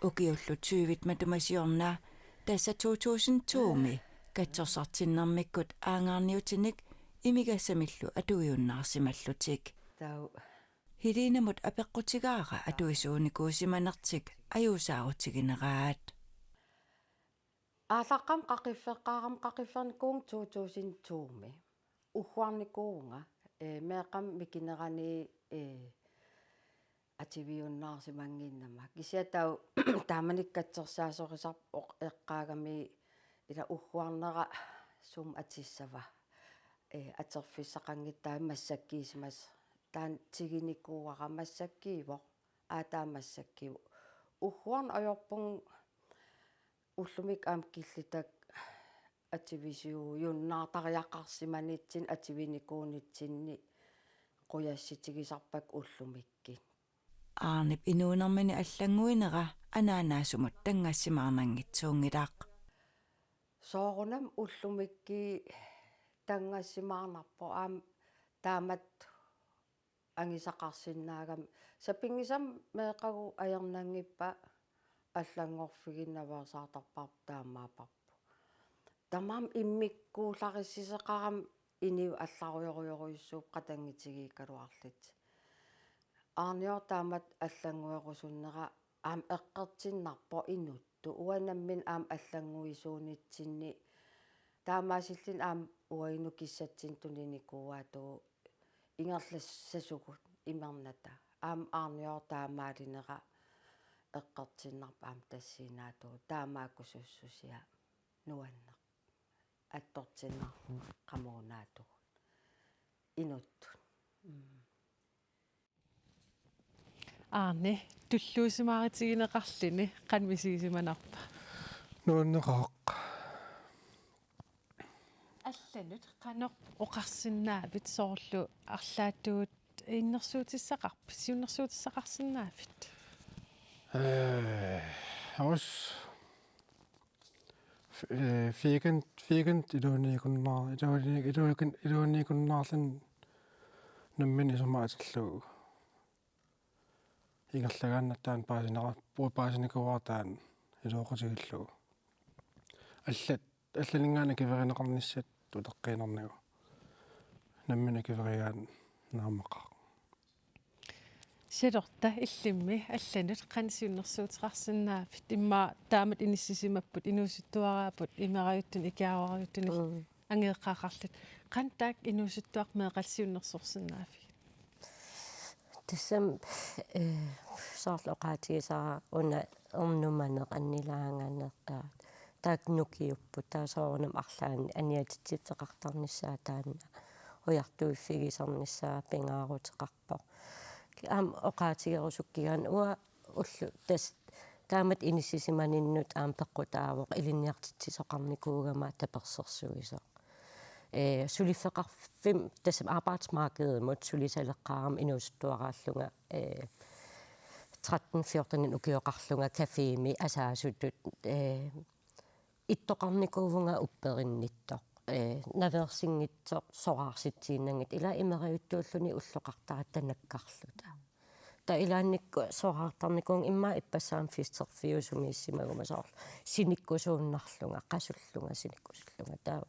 Ukiullu tyvit matuma siorna, tassa to tusind to-mi katsorsartinnermikkut aangaarniutinik imigassamillu atuiunnaarsimallutik. Taava. Helenamut apeqqutigaara atuisuunikuusimanertik ajuusaarutigineraat. Aallaqqaammut qaqiffeqqaarama, qaqiffernikuuvunga to tusind to-mi. Ugguarnikuuvunga, eh, meeqqamik mikinerani, eh, ativiunnaarsimannginnama. Kisianni taava taamanikkut katsorsaasorisarpoq eqqaagami ila ugguarnera sumut atissava. Eh, atorfissaqanngitsoq taava massakkuusimasoq. Taanna tigunikuuara massakkuuvoq. Aa, taava massakkuuvoq. Ugguarneq ajorpunga ullumikkut aamma killitakka ativisiujunnaartariaqarsimanitsinni ativinikuunitsinni qujassutigisarpakka ullumikkut. Arnip inuunermini allannguinera anaanaasumut tanngassimaarnanngitsuunngilaq. Soorunami ullumikkut tanngassimaarnarpoq aamma taamatut angisaqarsinnaagami. Sapinngisamik meeqqagut ajornanngippat allanngorfiginnaveersaartarparput taamaapparput. Tamarmik immikkuullarissisaqarami inuit allarujorujorujussuupput qatanngutigiikkaluarlutik. Aarniortaq taamatut allannguerusunnera aamma eqqortinnarpoq inuttut. Uanga nammineq aamma allannguisuunitsinni taamaasilluni aamma uagut kissatsinnut tuninikuuaatigut ingerlassasugut imernata. Aamma aarniortaq taamaalinera eqqortinnarpoq aamma tassiinnaatigut taamaakkusussusia nuanneq. Attortinnarlugu qamuunaatigut. Inuttut. Mm. Aarni, tulluusimaarutigineqarluni qanoq misigisimanarpa? Nuanneqaaq. Allanut qanoq oqarsinnaavit, soorlu arlaatigut innersuutissaqarpit, siunnersuutissaqarsinnaavit? Eh, aamma F-, eh, weekend, weekend iluaniikunnaar-, iluani-, iluani-, iluaniikunnaarluni nammineq isuma atillugu. Ingerlagaannattaaq paasinera-, pu-, paasinikuuara taanna iluaqutigillugu. Allat, allaninngaanniit akuerineqarnissaat uteqqiinnarnagu. Nammineq akuerigaanni naammaqaaq. Charlotte, illimmi allanut qanoq siunnersuuteqarsinnaavit? Immaqa taamatut inissisimapput, inuusuttuaraapput, imerajuttunik ikiaroorajuttunik Mm. angajoqqaaqarluta. Qanoq taakku inuusuttuarput meeqqallu siunnersorsinnaavigit? Tassami, eh, soorlu oqaatigisara una ernumaneq annilaanganeq, aa, taakku nukiupput, taava soorunami arlaannik aniatitsiffigeqartarnissaa taanna ujartuiffigisarnissaa pingaaruteqarpoq. Aamma oqaatigerusukkigaanni uanga ullut tassa taamatut inissisimaninnut aamma peqqutaavoq ilinniartitsisoqarnikuugama tapersersuisoq. Eh, suliffeqarfimmi tassami arbejdsmarkedimut sulisaleqqaarama inuusuttuaraallunga, eh, tretten fjorten ukioqarlunga cafémi asaasutut, eh, ittoqarnikuuvunga upperinnittoq. Eh, naveersinngitsoq soraarsitsiinnanngitsoq ila imerajuttuulluni ulloqartaratta nakkarluta. Taava ilaannikkut soraartarnikuuvunga immaqa ippassaammi festerfiusumiissimaguma soorlu sinikkusuunnarlunga, qasullunga, sinikkusullunga. Taava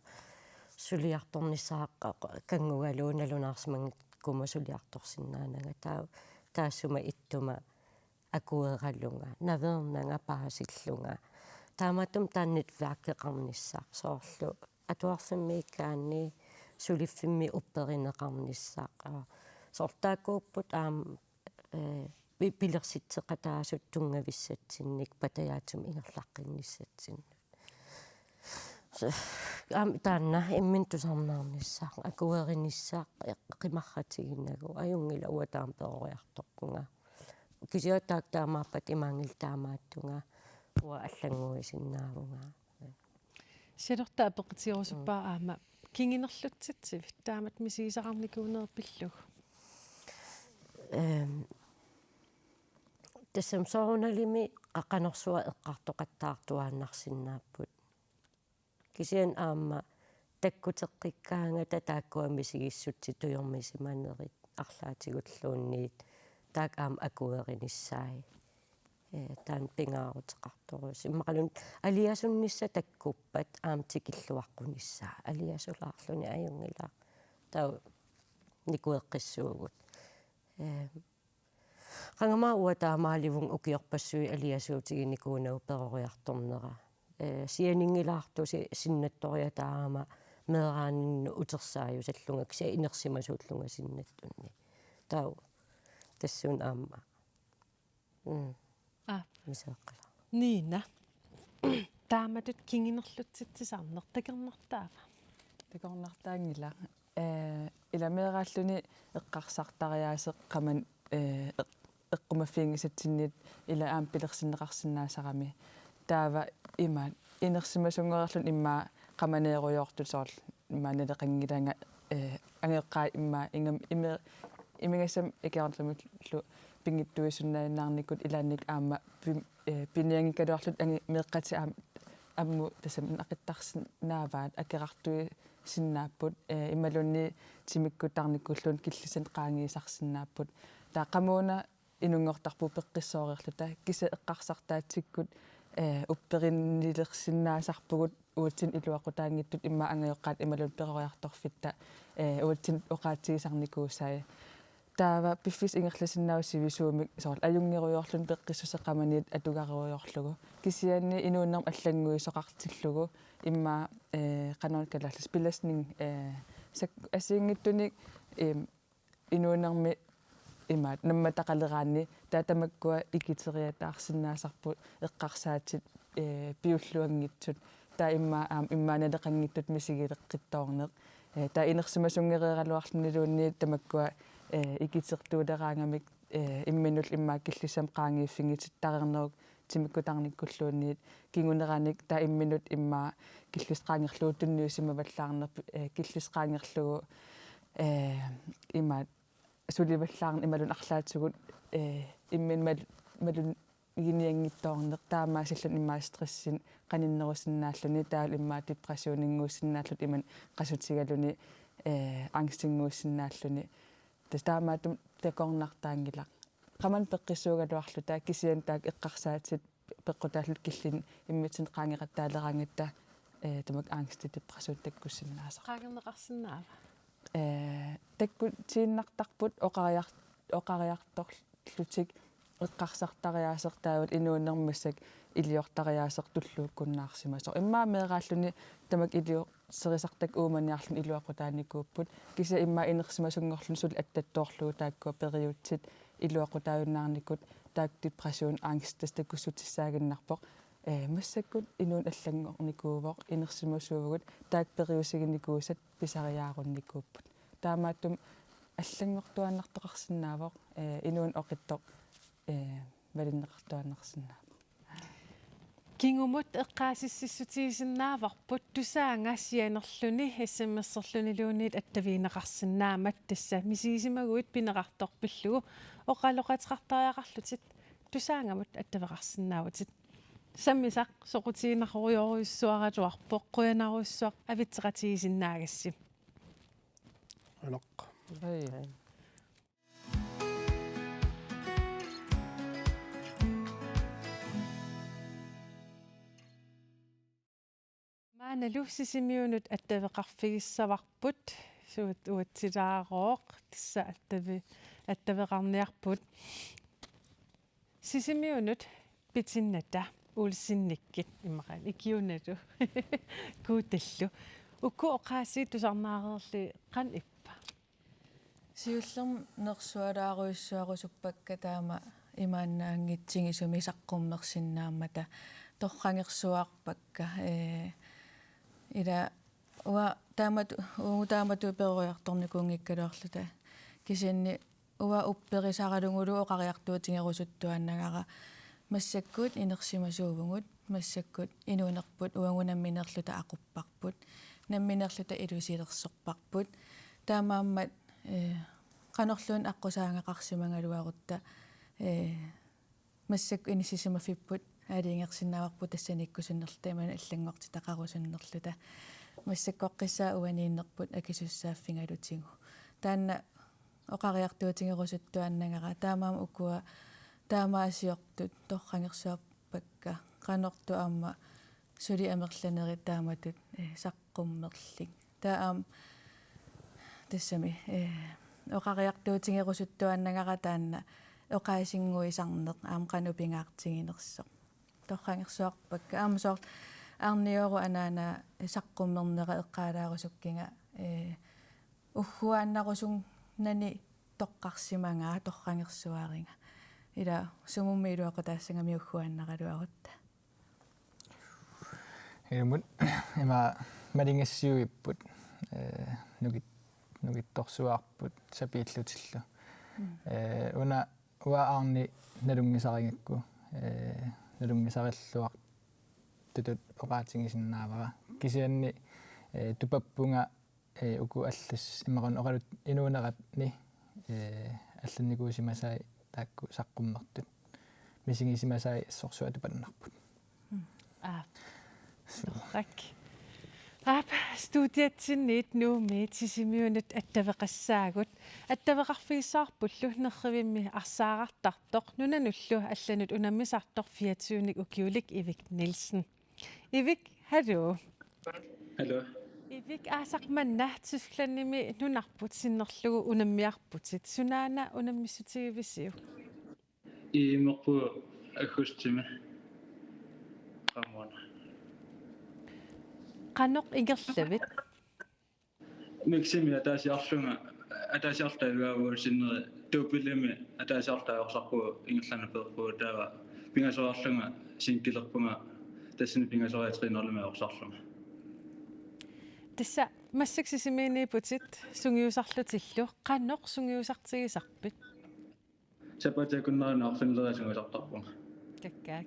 suliartornissaa qa-, kanngugalugu nalunaarsimanngikkumaarpoq suliartorsinnaananga. Taava taassuma ittuma akueralunga, naveernanga paasillunga. Taamaattumik taanna netværkeqarnissaq soorlu atuarfimmiikkaanni suliffimmi upperineqarnissaq. Aa, soorlu taakkuupput aamma, eh, pi-, pilersitseqataasut tunngavissatsinnik patajaatsumik ingerlaqqinnissatsinnik. Aamma taanna imminut tusarnaarnissaq, akuerinissaq, eh, qimarratiginagu, ajunngilaq uanga taama peroriartorpunga. Kisianni taakku taamaappat imaanngilaq taamaattunga, uanga allannguisinnaavunga. Charlotte apeqqutigerusuppara Mm. aamma kingunerlutsitsivit taamatut misigisaqarnikuunerit pillugu? Ehm, tassami soorunalimi qa-, qanorsuaq eqqartoqattaartuaannarsinnaapput. Kisianni aamma takkuteqqikkaangata taakkua misigissutsit tujormisimanerit arlaatigulluunniit taakku aamma akuerinissaat. Eh, taanna pingaaruteqartorujussuuvoq. Immaqaluunniit aliasunnissaq takkuppat aamma tikilluaqqunissaa. Aliasulaarluni ajunngilaq. Taava nikueqqissuugut. Eh, qanga aamma uanga taamaalivunga ukiorpassuit aliasuutiginikuunagu peroriartornera. Eh, sianinngilaartusi sinnattoriataarama meeraaninnut utersaajusallunga kisianni inersimasuullunga sinnattunni. Taava tassuuna aamma Mm. Ah. Miseqqala. Niina. Taamatut kingunerlutsitsisarneq takornartaava? Takornartaanngilaq. Eh, ila meeraalluni eqqarsartariaaseq qamani, eh, eq-, eqqumaffiginngisatsinniit ila aamma pilersinneqarsinnaasarami. Taava imaat inersimasunngorluni immaqa qamaneerujoortut soorlu immaqa naleqanngilanga, eh, angajoqqaat immaqa ingammik imi-, imigassamik ikiornermillu pinngitsuisunnaajunnaarnikut ilaannikkut aamma pim-, eh, pinianngikkaluarlutik angi-, meeqqatik aamma ammut tassami naqittarsinnaavaat akerartuisinnaapput, eh, imaluunniit timikkut tarnikkulluunniit killissanik qaangiisarsinnaapput. Taava qamuuna inunngortarpugut peqqissooriarluta kisianni eqqarsartaatsikkut, eh, upperinnilersinnaasarpugut uatsinnut iluaqutaanngitsut immaqa angajoqqaat imaluunniit peroriartorfitta, eh, uatsinnut oqaatigisarnikuusai. Taava piffissaq ingerlasinnaavoq sivisuumik soorlu ajunngerujoorluni peqqissuseq qamaniit atugarujoorlugu. Kisianni inuunermi allannguisoqartillugu immaqa, eh, qanoq kalaallisut belastning, eh, sak-, assigiinngitsunik, eh, inuunermi imaat nammataqaleraanni taava tamakkua ikiteriataarsinnaasarput eqqarsaatit, eh, piulluanngitsut. Taava immaqa aamma immaqa naleqanngitsutut misigileqqittoorneq. Eh, taava inersimasunngereeraluarluniluunniit tamakkua, eh, ikitertuuleraangamik, eh, imminnullu immaqa killissamik qaangiiffigitsittareernerup timikkut tarnikkulluunniit kinguneranik taava imminnut immaqa killissoq qaangerlugu tunniusimavallaarneq, eh, killissoq qaangerlugu, eh, imaat sulivallaarneq imaluunniit arlaatigut, eh, imminnut mal-, malun- iginianngitsoorneq taamaasilluni immaqa stressinik qaninnerusinnaalluni taavalu immaqa depressioninnguusinnaalluni imannak qasutigaluni, eh, angstinnguusinnaalluni. Tassa taamaattumik takornartaanngilaq. Qamani peqqissuugaluarluta kisianni taakku eqqarsaatit peqqutaallutik killinni immitsinnut qaangeqattaaleraangatta, eh, tamakku angsti depression takkussinnaasarpoq. Qaangerneqarsinnaava? Eh, takkutiinnartarput oqariar-, oqariartorlutik eqqarsartariaaseq taavalu inuunermi massakkut iliortariaaseq tulluukkunnaarsimasoq. Immaqa meeraalluni tamakku iliorserisaartakkat uumaniarluni iluaqutaanikuupput. Kisianni immaqa inersimasunngorluni suli attattoorlugu taakkua periutsit iluaqutaajunnaarnikut taakku depression, angst tassa takussutissaaginnarpoq. Eh, massakkut inuuneq allanngornikuuvoq, inersimasuuvugut, taakku periusiginikuusat pisariaarunnikuupput. Taamaattumik allanngortuaannartoqarsinnaavoq, eh, inuuneq oqitsoq, eh, malinneqartuaannarsinnaavoq. Kingumut eqqaasitsissutigisinnaavarput Tusaannga sianerluni S M S-erluniluunniit attavigineqarsinnaammat, tassa misigisimaguit pineqartoq pillugu oqaloqateqartariaqarlutit Tusaanngamut attaveqarsinnaavutit. Sammisaq soqutiginarujorujussuaraluarpoq, qujanarujussuaq avitseqatigisinnaagassi. Qujanaq. Hej. Maannalu Sisimiunut attaveqarfigissavarput, suut uatsilaarooq, tassa attavi-, attaveqarniarput. Sisimiunut pitinnata Olsenikkut, immaqa ikiunalu Kuutallu. Uku oqaasii tusarnaareerlugit qanoq ippa? Siullermik nersualaarujussuarusuppakka taama imaannaanngitsigisumik saqqummersinnaammata, torragersuarpakka, ee, ila uanga taamatut, uagut taamatut peroriartornikuunngikkaluarluta, kisianni uanga upperisaralugulu oqariartuutigerusuttuaannagara massakkut inersimasuuvugut, massakkut inuunerput uagut nammineerluta aqupparput, nammineerluta ilusilersorparput. Taamaammat, eh, qanorluunniit aqqusaagaqarsimagaluarutta, eh, massakkut inissisimaffipput aalajangersinnaavarput tassaniikkusunnerluta imaluunniit allanngortitaqarusunnerluta. Massakkorpiaq uaniinnerput akisussaaffigalutigu. Taanna oqariartuutigerusuttuaannagara, taamaammat ukua taamaasiortut torragersuarpakka, qanortut aamma suli amerlanerit taamatut, eh, saqqummerlugit. Taava aamma tassami, eh, oqariartuutigerusuttuaannagara taanna oqaasinnguisarneq aamma qanoq pingaartiginersoq. Torragersuarpakka aamma soorlu Arnioruk anaanaa saqqummernera eqqaalaarusukkiga, eh, ugguaannarusunnani toqqarsimagaa torragersuariga. Ila sumummi iluaqutaassagami ugguaannaraluarutta. Ilumut ima malingassiuipput, eh, nukit-, nukittorsuarput sapiillutillu. Mm. Eh, una uanga aarni nalunngisarigakku, eh, nalunngisarilluartutut oqaatigisinnaavara. Kisianni, eh, tupappunga, eh, uku allas-, imaluunniit oqalut inuuneranni, eh, allannikuusimasai taakku saqqummertut. Misigisimasai assorsuaq tupannarput. Mm. Aap. Suu. Torrak. Aap, studiatsinniit Nuummiit Sisimiunut attaveqassaagut. Attaveqarfigissavarpullu nerrivimmi arsaarartartoq, nunanullu allanut unammisartoq fireogtyvenik ukiulik Ivik Nielsen. Ivik, hallo. Hallo. Ivik, aasaq manna Tysklandimi nunarput sinnerlugu unammiarputit. Sunaana unammissutigivisiuk? Imerpu aggustimi. Qamuuna. Qanoq ingerlavit? Miximi ataasiarlunga, ataasiarluta ajugaavugut sinneri, dubbelimi ataasiarluta ajorsarpugut, ingerlaannaq peerpugut, taava pingasoriarlunga sinkilerpunga, tassani pingasoriarlunga trænerlunga ajorsarlunga. Tassa massakkut Sisimiuniipputit sungiusarlutillu, qanoq sungiusartigisarpit? Sapaatip-akunnera arfinileriarlunga sungiusartarpunga. Takkuuk.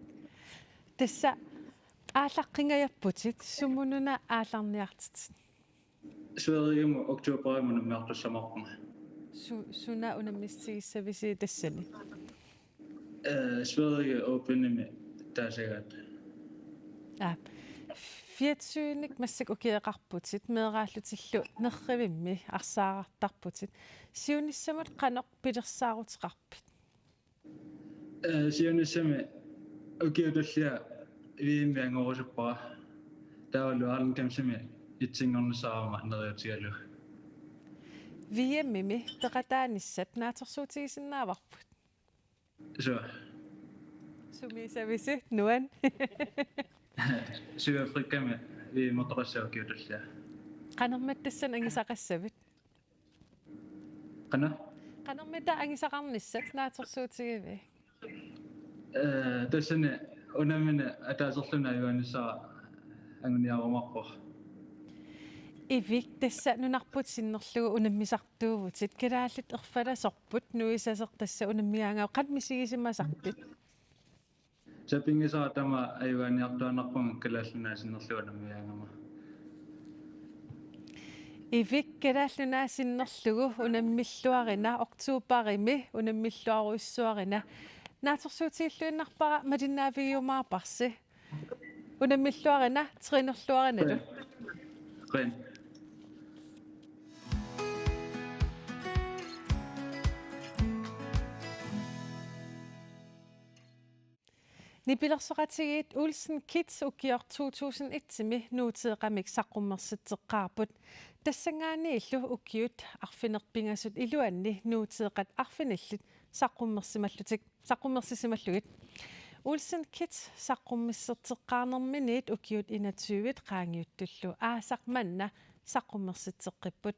Tassa aallaqqingajapputit, sumununa aallarniartitit? Sverigemut oktoberimut unammiartussaammarpunga. Su-, suna unammissutigissavisi tassani? Eh, Sverige Openimi taasagaat. Aap. Fireogtyvenik massakkut ukioqarputit, meeraallutillu nerrivimmi arsaarartarputit. Siunissamut qanoq pilersaaruteqarpit? Eh, siunissami ukiut tulliat V M-imi angorusuppara. Taavalu Arlingtonimi etsinngornissaarama neriuutigalugu. V M-imi peqataanissat naatsorsuutigisinnaavarput? Suu. Sumiissavisi, nuann'? Sydafrikami V M-ertoqassaaq ukiut tulliat. Qanormita tassani angisaqassavit? Qanoq? Qanormita angisaqarnissat naatsorsuutigivit? Eh, tassani unammineq ataaserluni ajugaanissara anguniarumaarpoq. Ivik, tassa nunarput sinnerlugu unammisartuuvutit, kalaallit erfalasorput nuisaseq tassa unammigaangavit, qanoq misigisimasarpit? Sapinngisara tamaat ajugaaniartuaannarpunga Kalaallit Nunaat sinnerlugu unammigaangama. Ivik, Kalaallit Nunaat sinnerlugu unammilluarina, oktoberimi unammilluarujussuarina. Naatsorsuutigilluinnarpara malinnaavigiumaarparsi. Unammilluarina, trænerluarinalu. Qujan. Nipilersoqatigiit Olsen Kids ukioq to tusind et-imi nuuteeqamik saqqummersitseqqaarput. Tassanngaanniillu ukiut arfineq-pingasut iluanni nuuteeqat arfinillit saqqummersimallutik, saqqummersisimallugit. Olsen Kids saqqummersitseqqaarnerminiit ukiut enogtyve qaangiuttullu aasaq manna saqqummersitseqqipput.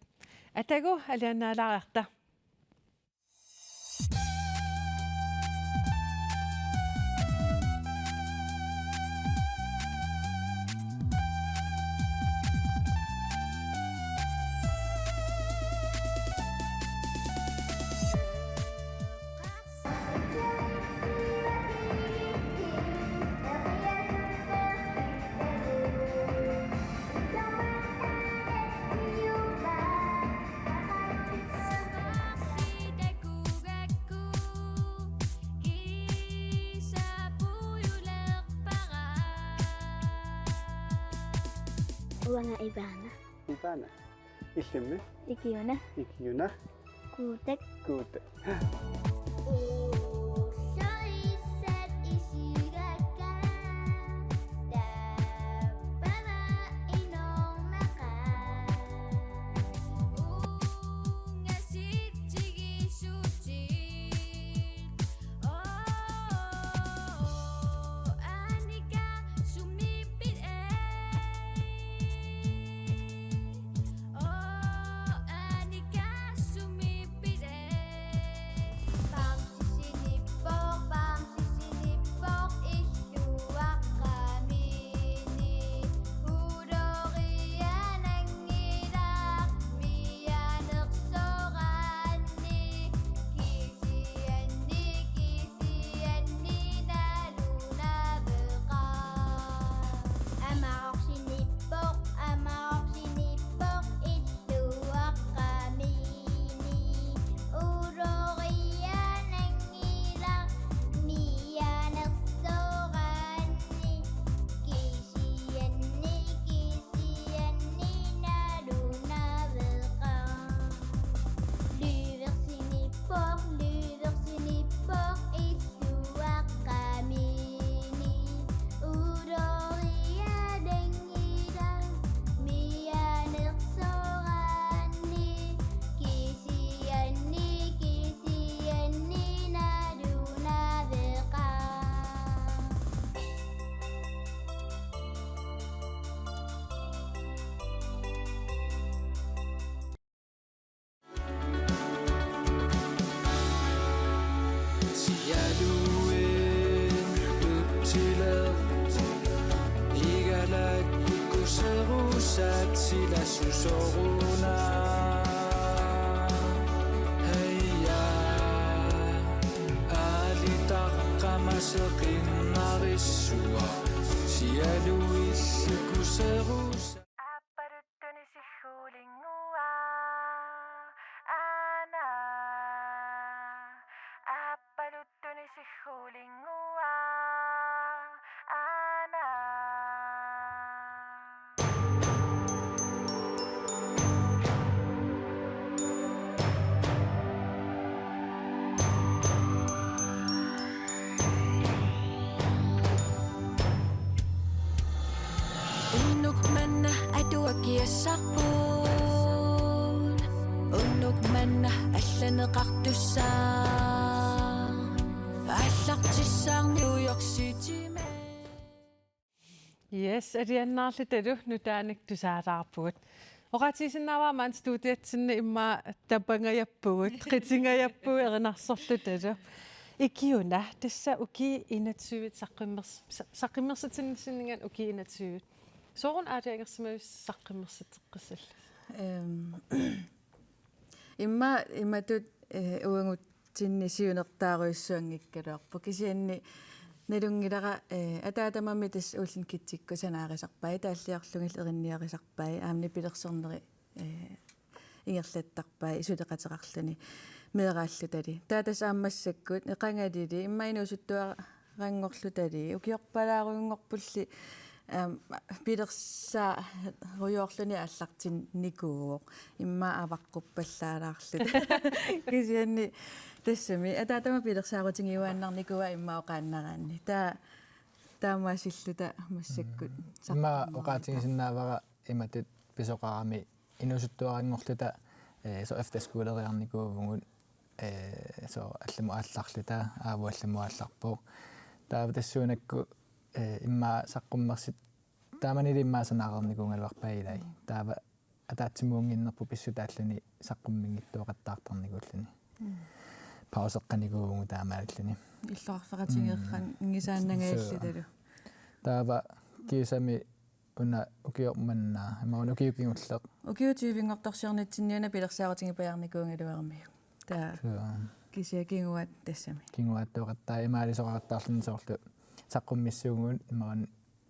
Atagu alianaalaariarta. Uanga Ivana. Ivana. Illimmi? Ikiuna. Ikiuna. Kuutak. Kuutak. Tatsilassusoruna. Heija. Aalitaq qamaseqinnarissuaq. Sialuillukuserusa. Aappaluttunik sigguulinnguaq. Aana. Aappaluttunik sigguulinnguaq. Aana. Unnuk manna atuakiassarput. Unnuk manna allaneqartussaaq. Aallartissaaq New York City-mi. Yes, alianaarlutalu nutaanik tusaalaarpugut. Oqaatigisinnaavara maani studiatsinni immaqa tapangajappugut, qitingajappugut erinarsorlutalu. Ikiuna, tassa ukiut enogtyve saqqummers-, sa-, saqqummersitsinnissinninngaanniit ukiut enogtyve. Sooruna aalajangersimavissi saqqummersitseqqissallusi? Ehm, immaqa imatut, eh, uagutsinni siunertaarujussuanngikkaluarpoq. Kisianni nalunngilara, eh, ataatama tassa Olsen Kidsikkut sanaarisarpai, taalliorlugillu erinniarisarpai, aamma nipilersorneri, eh, ingerlattarpai suleqateqarluni meeraallutali. Taava tassa aamma massakkut, eh, qangalili, immaqa inuusuttuaranngorlutali, ukiorpalaarunngorpulli, aamma, pilersaarujoorluni aallartinnikuuvoq. Immaqa avaqquppallaalaarluta. Kisianni tassami, ataatama pilersaarutigiuaannarnikuuaa immaqa oqaannaraanni. Taa-, taamaasilluta massakkut. Mm. Immaqa saqqummerata. Oqaatigisinnaavara imatut pisoqarami inuusuttuaranngorluta, eh, soorlu efterskoleriarnikuuvugut, eh, soorlu allamut aallarluta, Aavo allamut aallarpoq. Taava tassuunakkut, eh, immaqa saqqummersit-, taamanili immaqa sanaareernikuugaluarpai ilai. Taava ataatsimuunnginnerput pissutaalluni saqqummiunngitsoortarnikuulluni. Mm. Pauseqqanikuuvugut taamaalilluni. Illoqarfeqatigeerranngisaannangajallutalu. Mm. Suu. Taava kiisami una ukioq manna, ima una ukiut kingulleq. Ukiut tyvenngortorsiornitsinni una pilersaarutigipajaarnikuugaluaramiuk. Taava. Suu. Kisianni kinguaat tassami. Kinguaattooqattaaq imaalisoqaqattaarluni soorlu saqqummissuugut, imaluunniit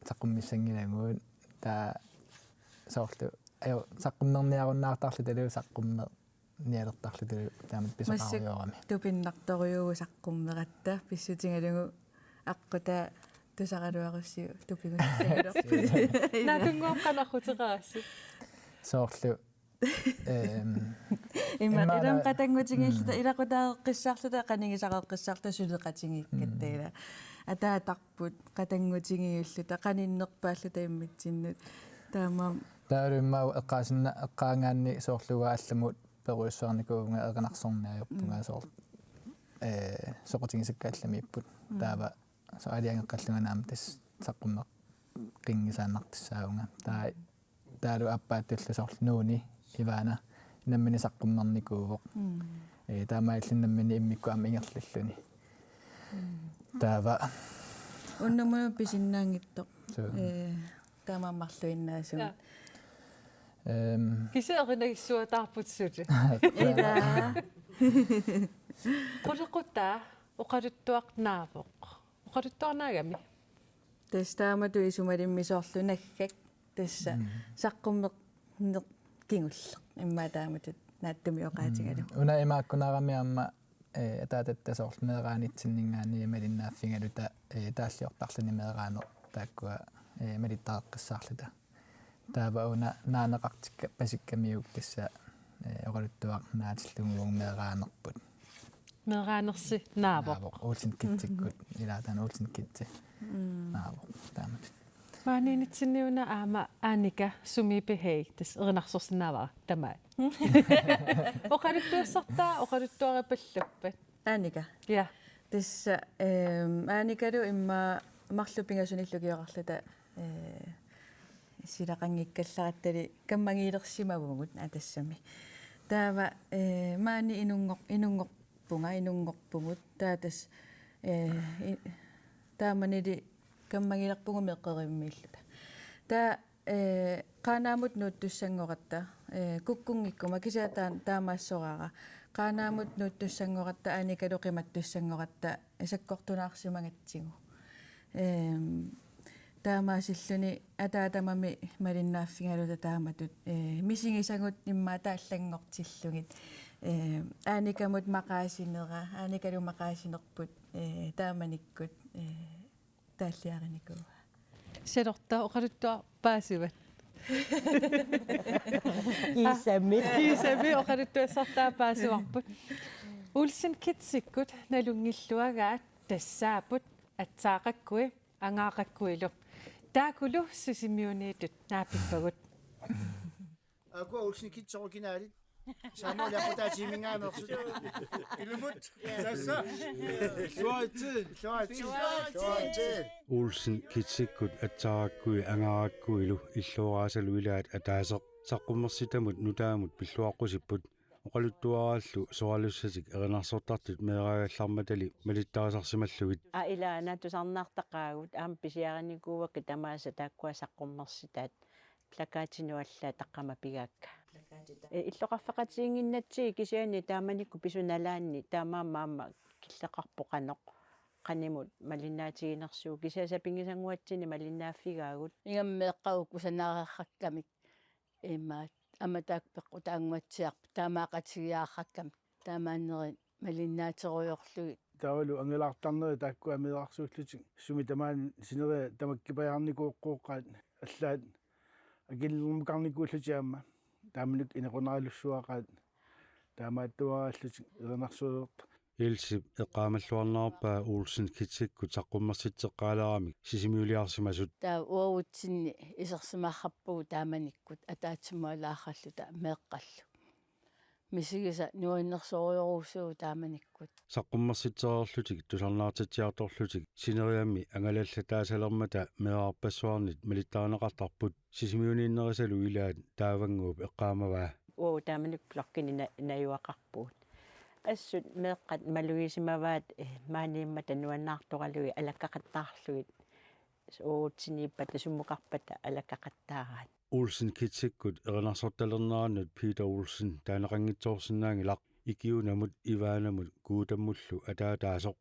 saqqummissanngilagut, taava soorlu, ajo, saqqummerniarunnaartarlutalu, saqqummer-, nialertarlutalu taamatut pisoqarujoorami. Massakkut tupinnartorujuuvoq saqqummeratta, pissutigalugu aqqutaa tusaraluarussiuk tupigussagaluarput. Nakunnguaq qanoq aquteqarassi? Soorlu, ehm, imma-, immaqa ilami qatanngutigiilluta, mm, ilaqutaareqqissaarluta, qanigisareqqissaarluta suleqatigiikkatta, mm, ila. Ataatarput qatanngutigiilluta, qaninnerpaalluta immitsinnut. Taamaammat. Taavalu immaqa eqqaasinna-, eqqaagaanni soorlu uanga allamut perujussuarnikuuvunga erinarsorneq ajorpunga, mm, soorlu, eh, soqutigisakka allamiipput. Mm. Taava soorlu aalajangeqqallunga aamma tassa saqqummeqqinngisaannartussaavunga. Taava, taavalu aappaattullu soorlu Nuuni Ivana nammineq saqqummernikuuvoq. Mm. Eh, taamaalilluni nammineq immikkut aamma ingerlalluni. Mm. Taava. Unnumut pisinnaanngitsoq. Suu. Eh, taamaammat marluinnaasugut. Ja. Ehm. Kisianni erinagissuataarput suli. Ila. Qulequtaa oqaluttuaq naavoq. Oqaluttuarnaagami? Tassa taamatut isumalimmi soorlu naggak tassa, mm, saqqummerneq kingulleq. Immaqa taamatut naatsumik oqaatigalugu. Mm. Una imaakkunarami aamma, eh, ataatatta soorlu meeraanitsinninngaanniit malinnaaffigaluta, eh, taalliortarluni meeraaneq taakkua, eh, malittareqqissaarluta. Taava una naaneqartikka-, -pasikkamiuk tassa, eh, oqaluttuaq naatillugu meeraanerput. Meeraanersi naavoq. Naavoq. Olsen Kidsikkut. Ilaa taanna Olsen Kidsi. Mm. Naavoq. Taamatut. Maaniinnitsinni una aamma Annika Sumiipi, hej, tassa erinarsorsinnaavara tamaat. Oqaluttuassartaa, oqaluttuaripallappat? Annika. Ja. Tassa, ehm, Annikalu immaqa marluk pingasunillu ukioqarluta, eh, silaqanngikkallarattali kammagiilersimavugut, aa, tassami. Taava, eh, maani inunngor-, inunngorpunga, inunngorpugut. Taava tassa, eh, i-, taamanili kammagiilerpugut meeqqerivimmiilluta. Taava, eh, Qaanaamut nuuttussanngoratta, eh, kukkunngikkuma kisianni taa-, taamaassoraara. Qaanaamut nuuttussanngoratta, Anikalu qimattussanngoratta, sakkortunaarsimagatsigu. Ehm, taamaasilluni ataatama malinnaaffigaluta taamatut, eh, misigisagut immaqa taallanngortillugit. Eh, Anikamut maqaasinera, Anikalu maqaasinerput, eh, taamanikkut, eh, taalliarinikuuaa. Salorta oqaluttuaq paasivat. Kiisami. Kiisami oqaluttuassartaa paasivarput. Olsen Kidsikkut nalunngilluagaat tassaapput atsaaqakkui angaaqakkuilu. Taakkulu Sisimiuniittut naapippagut. Aku Olsen Kids originalit. Samuel Jakob Timingaaners. Ilumut. Tassa. Illuaritsi. Illuaritsi. Illuaritsi. Olsen Kidsikkut atsaaqakkui angaaqakkuilu illuaraasalu ilaat ataaseq saqqummersitamut nutaamut pilluaqqusipput. Oqaluttuaraallu soralussatik erinarsortartut meeraagallarmatali malittarisarsimallugit. Aa, ilaana tusarnaartaqaagut aamma pisiarinikuuakka tamaasa taakkua saqqummersitaat plakatinut allaat taqqama pigaakka. Ee, illoqarfeqatigiinnginnatsigit kisianni taamanikkut pisut nalaanni taamaammat aamma killeqarpoq qanoq qanimut malinnaatiginersugut kisianni sapinngisanguatsinni malinnaaffigaagut. Ingammik meeqqagut kusanaareerrakkamik. Imaat, aamma taakku peqqutaannguatsiarput, taamaaqatigiaarrakkamik, taamaannerit malinnaaterujoorlugit. Taavalu angalaartarnerit taakkua meerarsuullutik, sumi tamaani sineriak tamakkipajaarnikuuvoq qooqqaat, allaat akililermukarnikuullutik aamma, taamanikkut inequnaralussuaqaat, taamaattuaraallutik erinarsuujoortut. Elsip eqqaamalluarnerarpaa Olsen Kidsikkut saqqummersitseqqaaleramik Sisimiuliarsimasut. Taava uagutsinni isersimaarrappugut taamanikkut ataatsimoorlaaralluta meeqqallu. Misigisaq nuannersorujorujussuuvoq taamanikkut. Saqqummersitsereerlutik tusarnaartitsiartorlutik sineriammi angalallataassalermata meerarpassuarnit malittarineqartarput. Sisimiuniinnerisalu ilaat Taavannguup eqqaamavaa. Uagut taamanikkut blokkini na-, najugaqarpugut. Assut meeqqat malugisimavaat, eh, maaniimmata nuannaartoralugit alakkaqattaarlugit. Uagutsiniippata summukarpata alakkaqattaaraat. Olsen Kidsikkut erinarsortalernerannut Peter Olsen taaneqanngitsoorsinnaanngilaq, ikiunamut, Ivaanamut Guutamullu ataataasoq.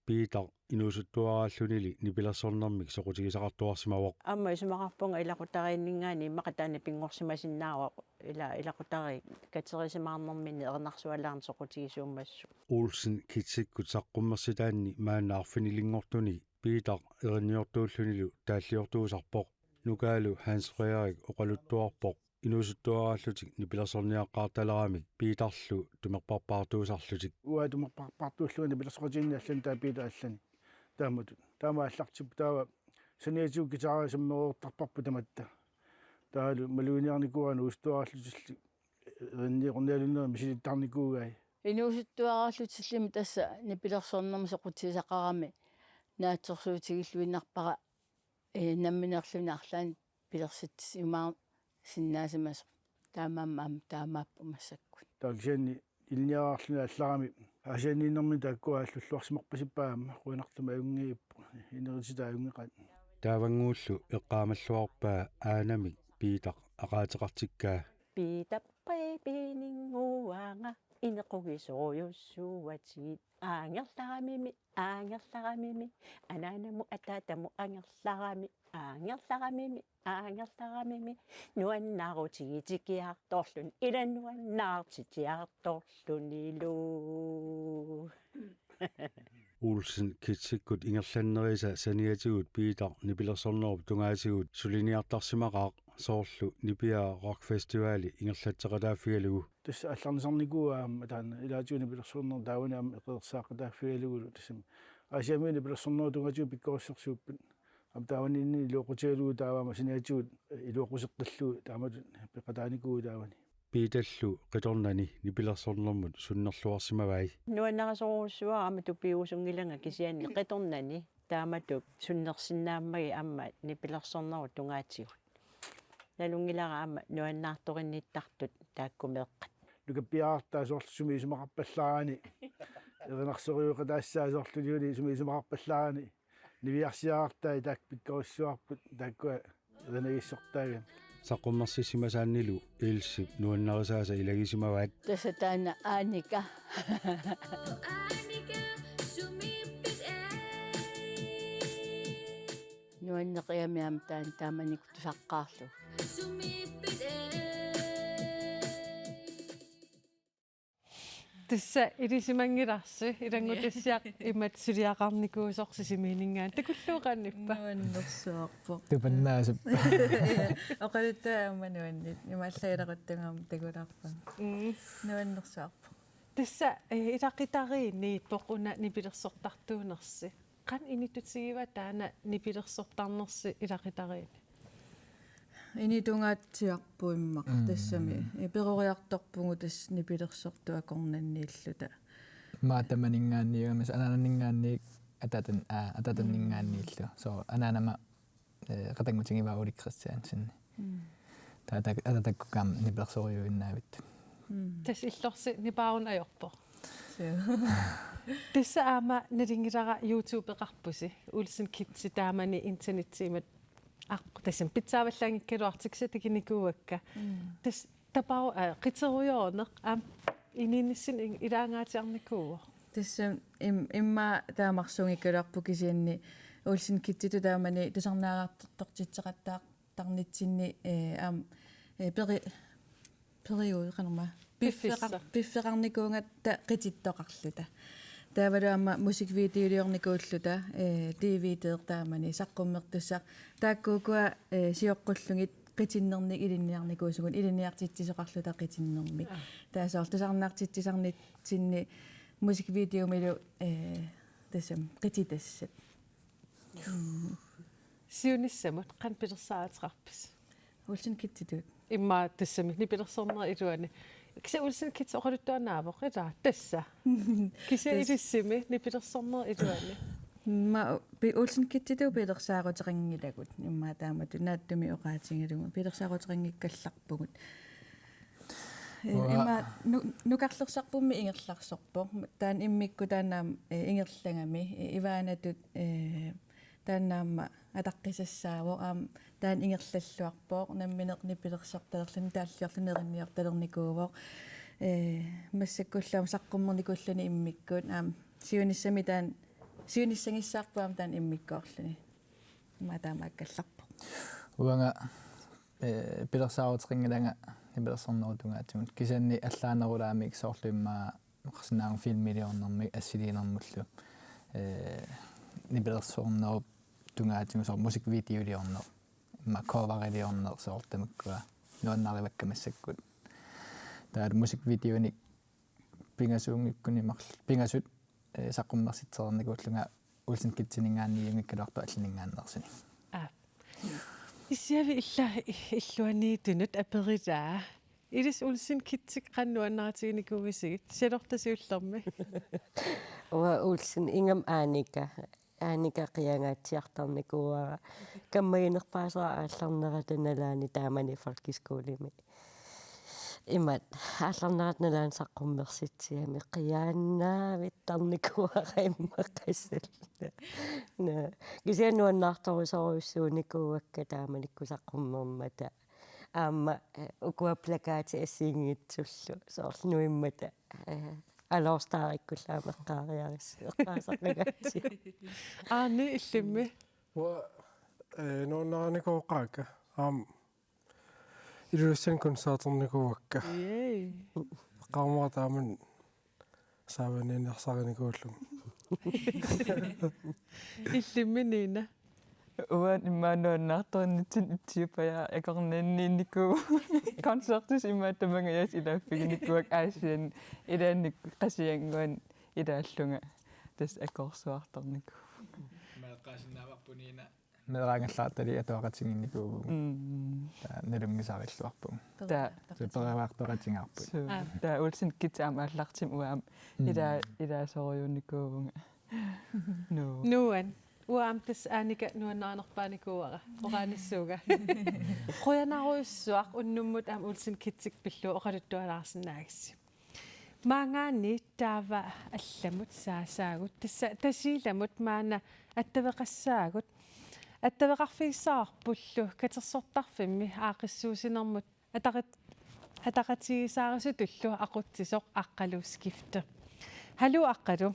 Peter inuusuttuaraalluunniili nipilersornermik soqutigisaqartuarsimavoq. Aamma isumaqarpunga ilaqutariinninngaanniit immaqa taanna pinngorsimasinnaavoq, ila ilaqutariit katerisimaarnerminni erinarsualaarneq soqutigisuummassuk. Olsen Kidsikkut saqqummersitaanni maanna arfinilinngortuni Peter erinniortuullunilu taalliortuusarpoq. Nukaalu Hans Frederik oqaluttuarpoq inuusuttuaraallutik nipilersorniaqqaartaleramik Peterlu tumerparpaartuusarlutik. Uanga tumerparpaartuullunga nipilersoqatigiinni allani taava Peter allani. Taamatut. Taama aallartippoq taava saniatigut guitari sammerujoortarparput tamatta. Taavalu maluginiarnikuuaat inuusuttuaraallutillu erinniornialunnerit misilittaarnikuugai. Inuusuttuaraallutillu tassa nipilersornermik soqutigisaqarami naatsorsuutigilluinnarpara, ee, nammineerluni arlaannik pilersitsiumaarsinnaasimasoq. Taamaammat aamma taamaapput massakkut. Taava kisianni ilinniarluni aallarami Aasianniinnermi taakkua aallulluarsimarpasippaa aamma qujanartumik ajunngiippoq inerititaat ajunngeqaat. Taavannguullu eqqaamalluarpaa aanamik Peter aqaateqartikkaa. Peter Preben Inguanga inequgisorujussuuatigit aangerlaramimi, aangerlaramimi, anaanamut ataatamut angerlarami, aangerlaramimi, aangerlaramimi, nuannaarutigitsikiartorluni, ila nuannaartitsiartorlunilu. Olsen Kidsikkut ingerlannerisa saniatigut Peter nipilersornerup tungaatigut suliniartarsimaqaaq soorlu Nipiaa Rock Festivali ingerlatseqataaffigalugu. Tassa aallarnisarnikuuaa aamma taanna ilaatigut nipilersornerup taavani aamma eqeersaaqqataaffigalugulu tassami. Aasiammi nipilersornerup tungaatigut pikkorissorsuupput. Aamma taavaniinni iluaqutigalugu taava aamma saniatigut iluaquseqqillugu taamatut peqataanikuuvoq taavani. Peterlu qitornani nipilersornermut sunnerluarsimavai. Nuannarisorujussuara aamma tupiuusunngilanga kisianni qitornani taamatut sunnersinnaammagit aamma nipilersornerup tungaatigut. Nalunngilara aamma nuannaartorinnittartut taakku meeqqat. Nukappiarartaa soorlu sumi isumaqarpallaarani. Erinarsorujoqataassaaq soorlu niuni sumi isumaqarpallaarani. Niviarsiarartai taakku pikkorissuarput taakkua erinagissortaagamik. Saqqummersissimasaannilu Elsip nuannarisaasa ilagisimavaat. Tassa taanna Annika. Nuanneqigami aamma taanna taamanikkut tusaqqaarlugu. Tassa ilisimanngilarsi, ilanngutassiaq imatut suliaqarnikuusoq Sisimiuninngaanniit. Takulluuqaannippa? Nuannersuarpoq. Tupannaasap. Oqaluttuaq aamma nuanneq. Imaallaat ilaquttungaarmat takulaarpara. Mm. Nuannersuarpoq. Tassa, eh, ilaqutariinniippoq una nipilersortartuunersi. Qanoq inittutigiva taanna nipilersortarnersi ilaqutariinni? Initungaatsiarpoq immaqa. Mm. Tassami. Eh, peroriartorpugut tassa nipilersortut akornanniilluta. Immaqa tamaninngaanniit, anaananinngaanniit, ataatan-, aa, ataatanninngaanniillu. Mm. So, anaanama, eh, qatanngutigivaa Ole Kristiansen. Mm. Taava ataatakkukka aamma nipilersorujuinnavittut. Mm. Tassa illorsi nipaaruna ajorpoq. Suu. Tassa aamma nalunngilara YouTubeqarpusi, Olsen Kids taamani internettikkut. Aa, tassami pitsaavallaanngikkaluartoq kisianni takunikuuakka. Mm. Tassa taparu-, aa, qiterujoorneq aamma inuunissinni ilaangaatsiarnikuuvoq. Tassa im-, immaqa taamarsuunngikkaluarpoq kisianni Olsen Kidsitut taamani tusarnaarartortitseqattaartarnitsinni, eh, aamma, eh, peri-, periuseqarnerma. Piffissaq. Piffeqar-, piffeqarnikuugatta qitittoqarluta. Taavalu aamma musikvideoliornikuulluta, eh, D V D taamani saqqummertussaq. Taakkuukua, eh, sioqqullugit qitinnernik ilinniarnikuusugut, ilinniartitsisoqarluta qitinnermik. Aa. Taava soorlu tusarnaartitsisarnitsinni musikvideomilu, eh, tassami qititassat. Mm. Siunissamut qanoq pilersaaruteqarpisi? Olsen Kidsitut. Immaqa tassami nipilersornerup iluani. Kisianni Olsen Kids oqaluttuaannaavoq, ilaa, tassa. Kisianni Tassa. Ilissimi nipilersornerup iluani. Immaqa pi-, Olsen Kidsitut pilersaaruteqanngilagut. Immaqa taamatut naatsumik oqaatigalugu. Pilersaaruteqanngikkallarpugut. Eh, Uanga immaqa nu-, nukarlersarpummi ingerlarsorpoq. Taanna immikkut taanna aamma, eh, ingerlagami. Eh, Ivaanatut, eh, taanna aamma ataqqisassaavoq, aamma taanna ingerlalluarpoq, nammineq nipilersortalerluni, taalliorluni erinniortalernikuuvoq. Eh, massakkullu aamma saqqummernikuulluni immikkut, aamma siunissami taanna, siunissagissaarpoq aamma taanna immikkoorluni. Immaqa taamaakkallarpoq. Uanga, eh, pilersaaruteqanngilanga nipilersornerup tungaatigut. Kisianni allaanerulaamik soorlu immaqa oqarsinnaavugut filmiliornermik assiliinermullu, eh, nipilersornerup tungaatigut soorlu musikvideoliorneq, immaqa coveriliorneq soorlu tamakkua nuannarivakka massakkut. Taava musikvideonik pingasuunngikkuni marl-, pingasut, eh, saqqummersitsereernikuullunga Olsen Kidsininngaanniit ajunngikkaluartoq allaninngaanneersunik. Aa. Issiavik illa-, illuaniittunut aperilaa. Ilissi Olsen Kidsik qanoq nuannaritiginikuuisigut? Charlotte siullermi. Uanga Olsen, ingammik Annika. Annika qiangaatsiartarnikuuara. Kammaginerpaasara aallarnerata nalaani taamani folkeskolemi. Imatut aallarnerata nalaani saqqummersitsigami qianaavittarnikuuara immaqa qassallu. Naa. Kisianni nuannaartorisorujussuunikuuakka taamanikkut saqqummermata. Aamma, eh, ukua plakatit assigiinngitsullu. Soorlu nuimmata, eh, All Starikkullu aamma eqqaariaris-, eqqaasaqqagaatsi. Aani illimmi? Uanga, eh, nuannarinikuuakka. Aamma Ilulissani koncerternikuuakka. Yay. Eqqaamavara taamani saavaniinnarsarinikuullunga. Illimmi Nina? Uanga immaqa nuannaartorinnitsinnut itsiuppajaara akornanniinnikuuvugut. Koncertissat immaqa tamangajaasa ilaaffiginikuuakka Asian ilaanni Qasigiannguani ilaallunga tassa akoorsuartarnikuuvugut. Meeqqaasinnaavarput Nina. Meeraagallaartalik atuaqatigiinnikuuvugut. Mm. Taava nalunngisarilluarpugut. Taava. Suu, peroriartoqatigaarput. Suu. Aa. Taava Olsen Kids aamma aallartimi uanga aamma Mm. ila-, ilaasorujuunikuuvunga. Nuu. Nuan. Uanga aamma tassa Annika nuannarinerpaanikuuara. Oqaanissuunga. Qujanarujussuaq unnummut aamma Olsen Kidsik pillugu oqaluttualaarsinnaagassi. Maanngaanniit taava allamut saasaagut. Tassa Tasiilamut maanna attaveqassaagut. Attaveqarfigissavarpullu katersortarfimmi aaqqissuussinermut ataqat-, ataqatigiissaarisutullu aqutsisoq Aqqalu Skifte. Haluu Aqqalu.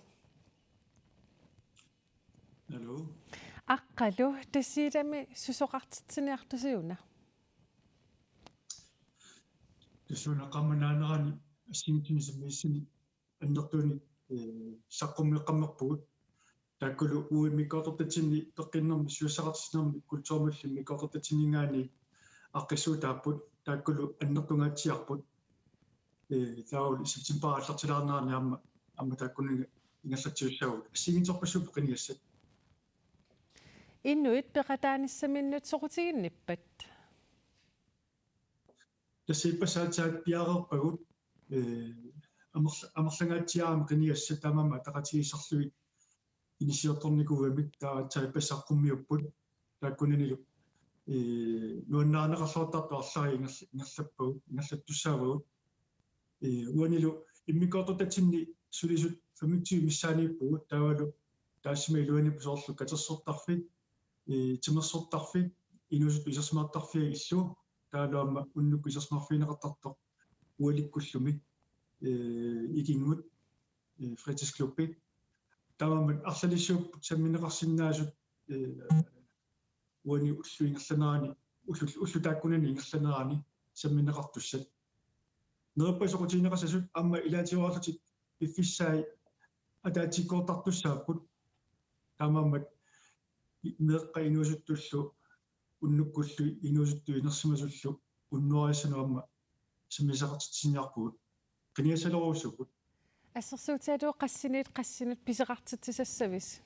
Haluu. Aqqalu, Tasiilami susoqartitsiniartusi una? Tassa una qaammat naanerani assigiinngitsunik sammisassani annertuunik, eh, saqqummeqqammerpugut. Taakkulu uagut immikkoortortatsinni peqqinnermi susassaqartitsinermi kulturimullu immikkoortortatsinninngaanniit aaqqissuutaapput, taakkulu annertungaatsiarput. Eh, taavalu september aallartilaarnerani aamma, aamma taakkunani ingerlatsisussaavugut. Assigiinngitsorpassuupput qinigassat. Inuit peqataanissaminnut soqutiginnippat? Tassa ippassaq aatsaat piareerpagut, eh, amerla-, amerlangaatsiarami qinigassat, taamaammat ataqatigiissarlugit inissiortornikuugamik, taava aatsaat ippassaq saqqummiupput, taakkunanilu, eh, nuannarineqarluartartut arlallit ingerl-, ingerlappagut, ingerlattussaavagut. Eh, uanilu immikkoortortatsinni sulisut femogtyve missaaniippugut, taavalu taassuma iluaniippoq soorlu katersortarfik, eh, timersortarfik, inuusuttut isersimaartarfiat illu, taavalu aamma unnukkut isersimaarfigineqartartoq ualikkullumi, eh, ikinngut, eh, fritidsklubbi. Taamaammat arlalissuupput sammineqarsinnaasut, eh, uani ullut ingerlaneranni, ullut, ullut taakkunani ingerlaneranni sammineqartussat. Neriuppunga soqutigineqassasut aamma ilaatigoorlutik piffissai ataatsikkoortartussaapput. Taamaammat i-, meeqqat inuusuttullu unnukkullu inuusuttut inersimasullu unnuarissanut aamma sammisaqartitsiniarpugut. Qinigassalerujussuupput. Assersuutigalugu qassiniit qassinut pisoqartitsisassavisi?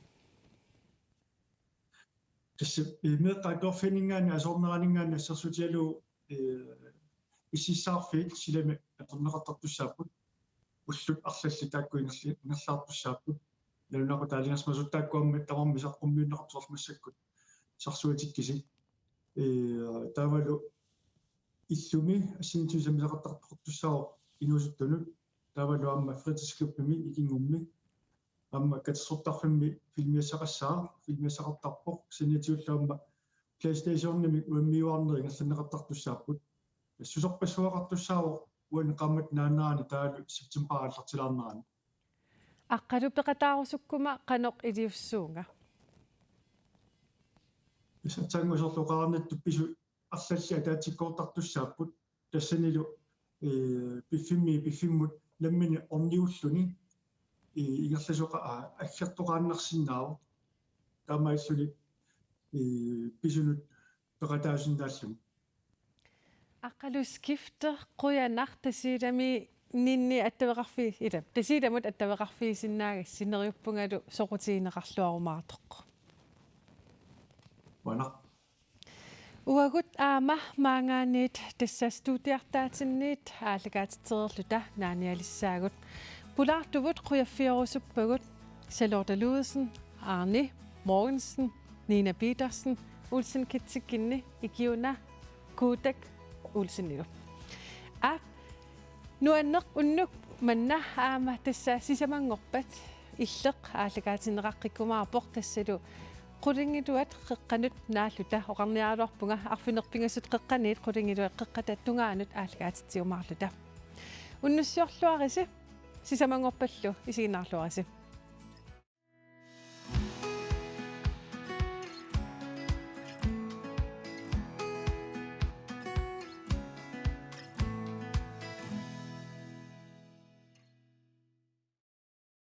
Tassa, eh, meeqqat atuarfianninngaanniit asoorneraninngaanniit assersuutigalugu, eh, ississaarfiit silami atorneqartartussaapput. Ullut arlallit taakku ingerli-, ingerlaartussaapput. Nalunaaqutaq aalajangersimasut taakku aamma tamarmik saqqummiunneqartut soorlu massakkut sarsuatikkisi. Eh, taavalu illumi assigiinngitsunik sammisaqartartussaavoq inuusuttunut. Taavalu aamma fritidsklubbimi ikinngummi. Aamma katersortarfimmi filmiassaqassaaq, filmiassaqartarpoq, saniatigullu aamma PlayStationimik uammiuarnerit ingerlanneqartartussaapput. Susorpassuaqartussaavoq uani qaammat naanerani taavalu september aallartilaarnerani. Aqqalu, peqataarusukkuma qanoq iliussuunga? Tassa aatsaannguaq soorlu oqarnittut pisut arlallit ataatsikkoortartussaapput. Tassanilu, eh, piffimmi, piffimmut nammineq orniulluni, eh, ingerlasoqa-, aa, aggertoqaannarsinnaavoq. Taamaalilluni, eh, pisunut peqataasinnaalluni. Aqqalu Skifte, qujanaq Tasiilamiinninni attaveqarfi-, ila, Tasiilamut attaveqarfigisinnaagassi, neriuppungalu soqutigineqarluarumaartoq. Qujanaq. Uagut aamma maanngaanniit tassa studiartaatinniit aallakaatitsireerluta naanialissaagut. Pulaartuvut qujaffigilluarusuppagut Charlotte Ludvigsen, Arne Mogensen, Nina Petersen, Olsen Kitsikkinni ikiuna Kuutak Olsenilu. Aap, nuanneq unnuk manna aamma tassa sisamanngorpat Illeq aallakaatinneqaqqikkumaarpoq, tassalu qulingiluat qeqqanut naalluta. Oqarniaraluarpunga arfineq-pingasut qeqqaniit qulingiluat qeqqata tungaanut aallakaatitsiumaarluta. Unnussiorluarisi, sisamanngorpallu isiginnaarluarisi.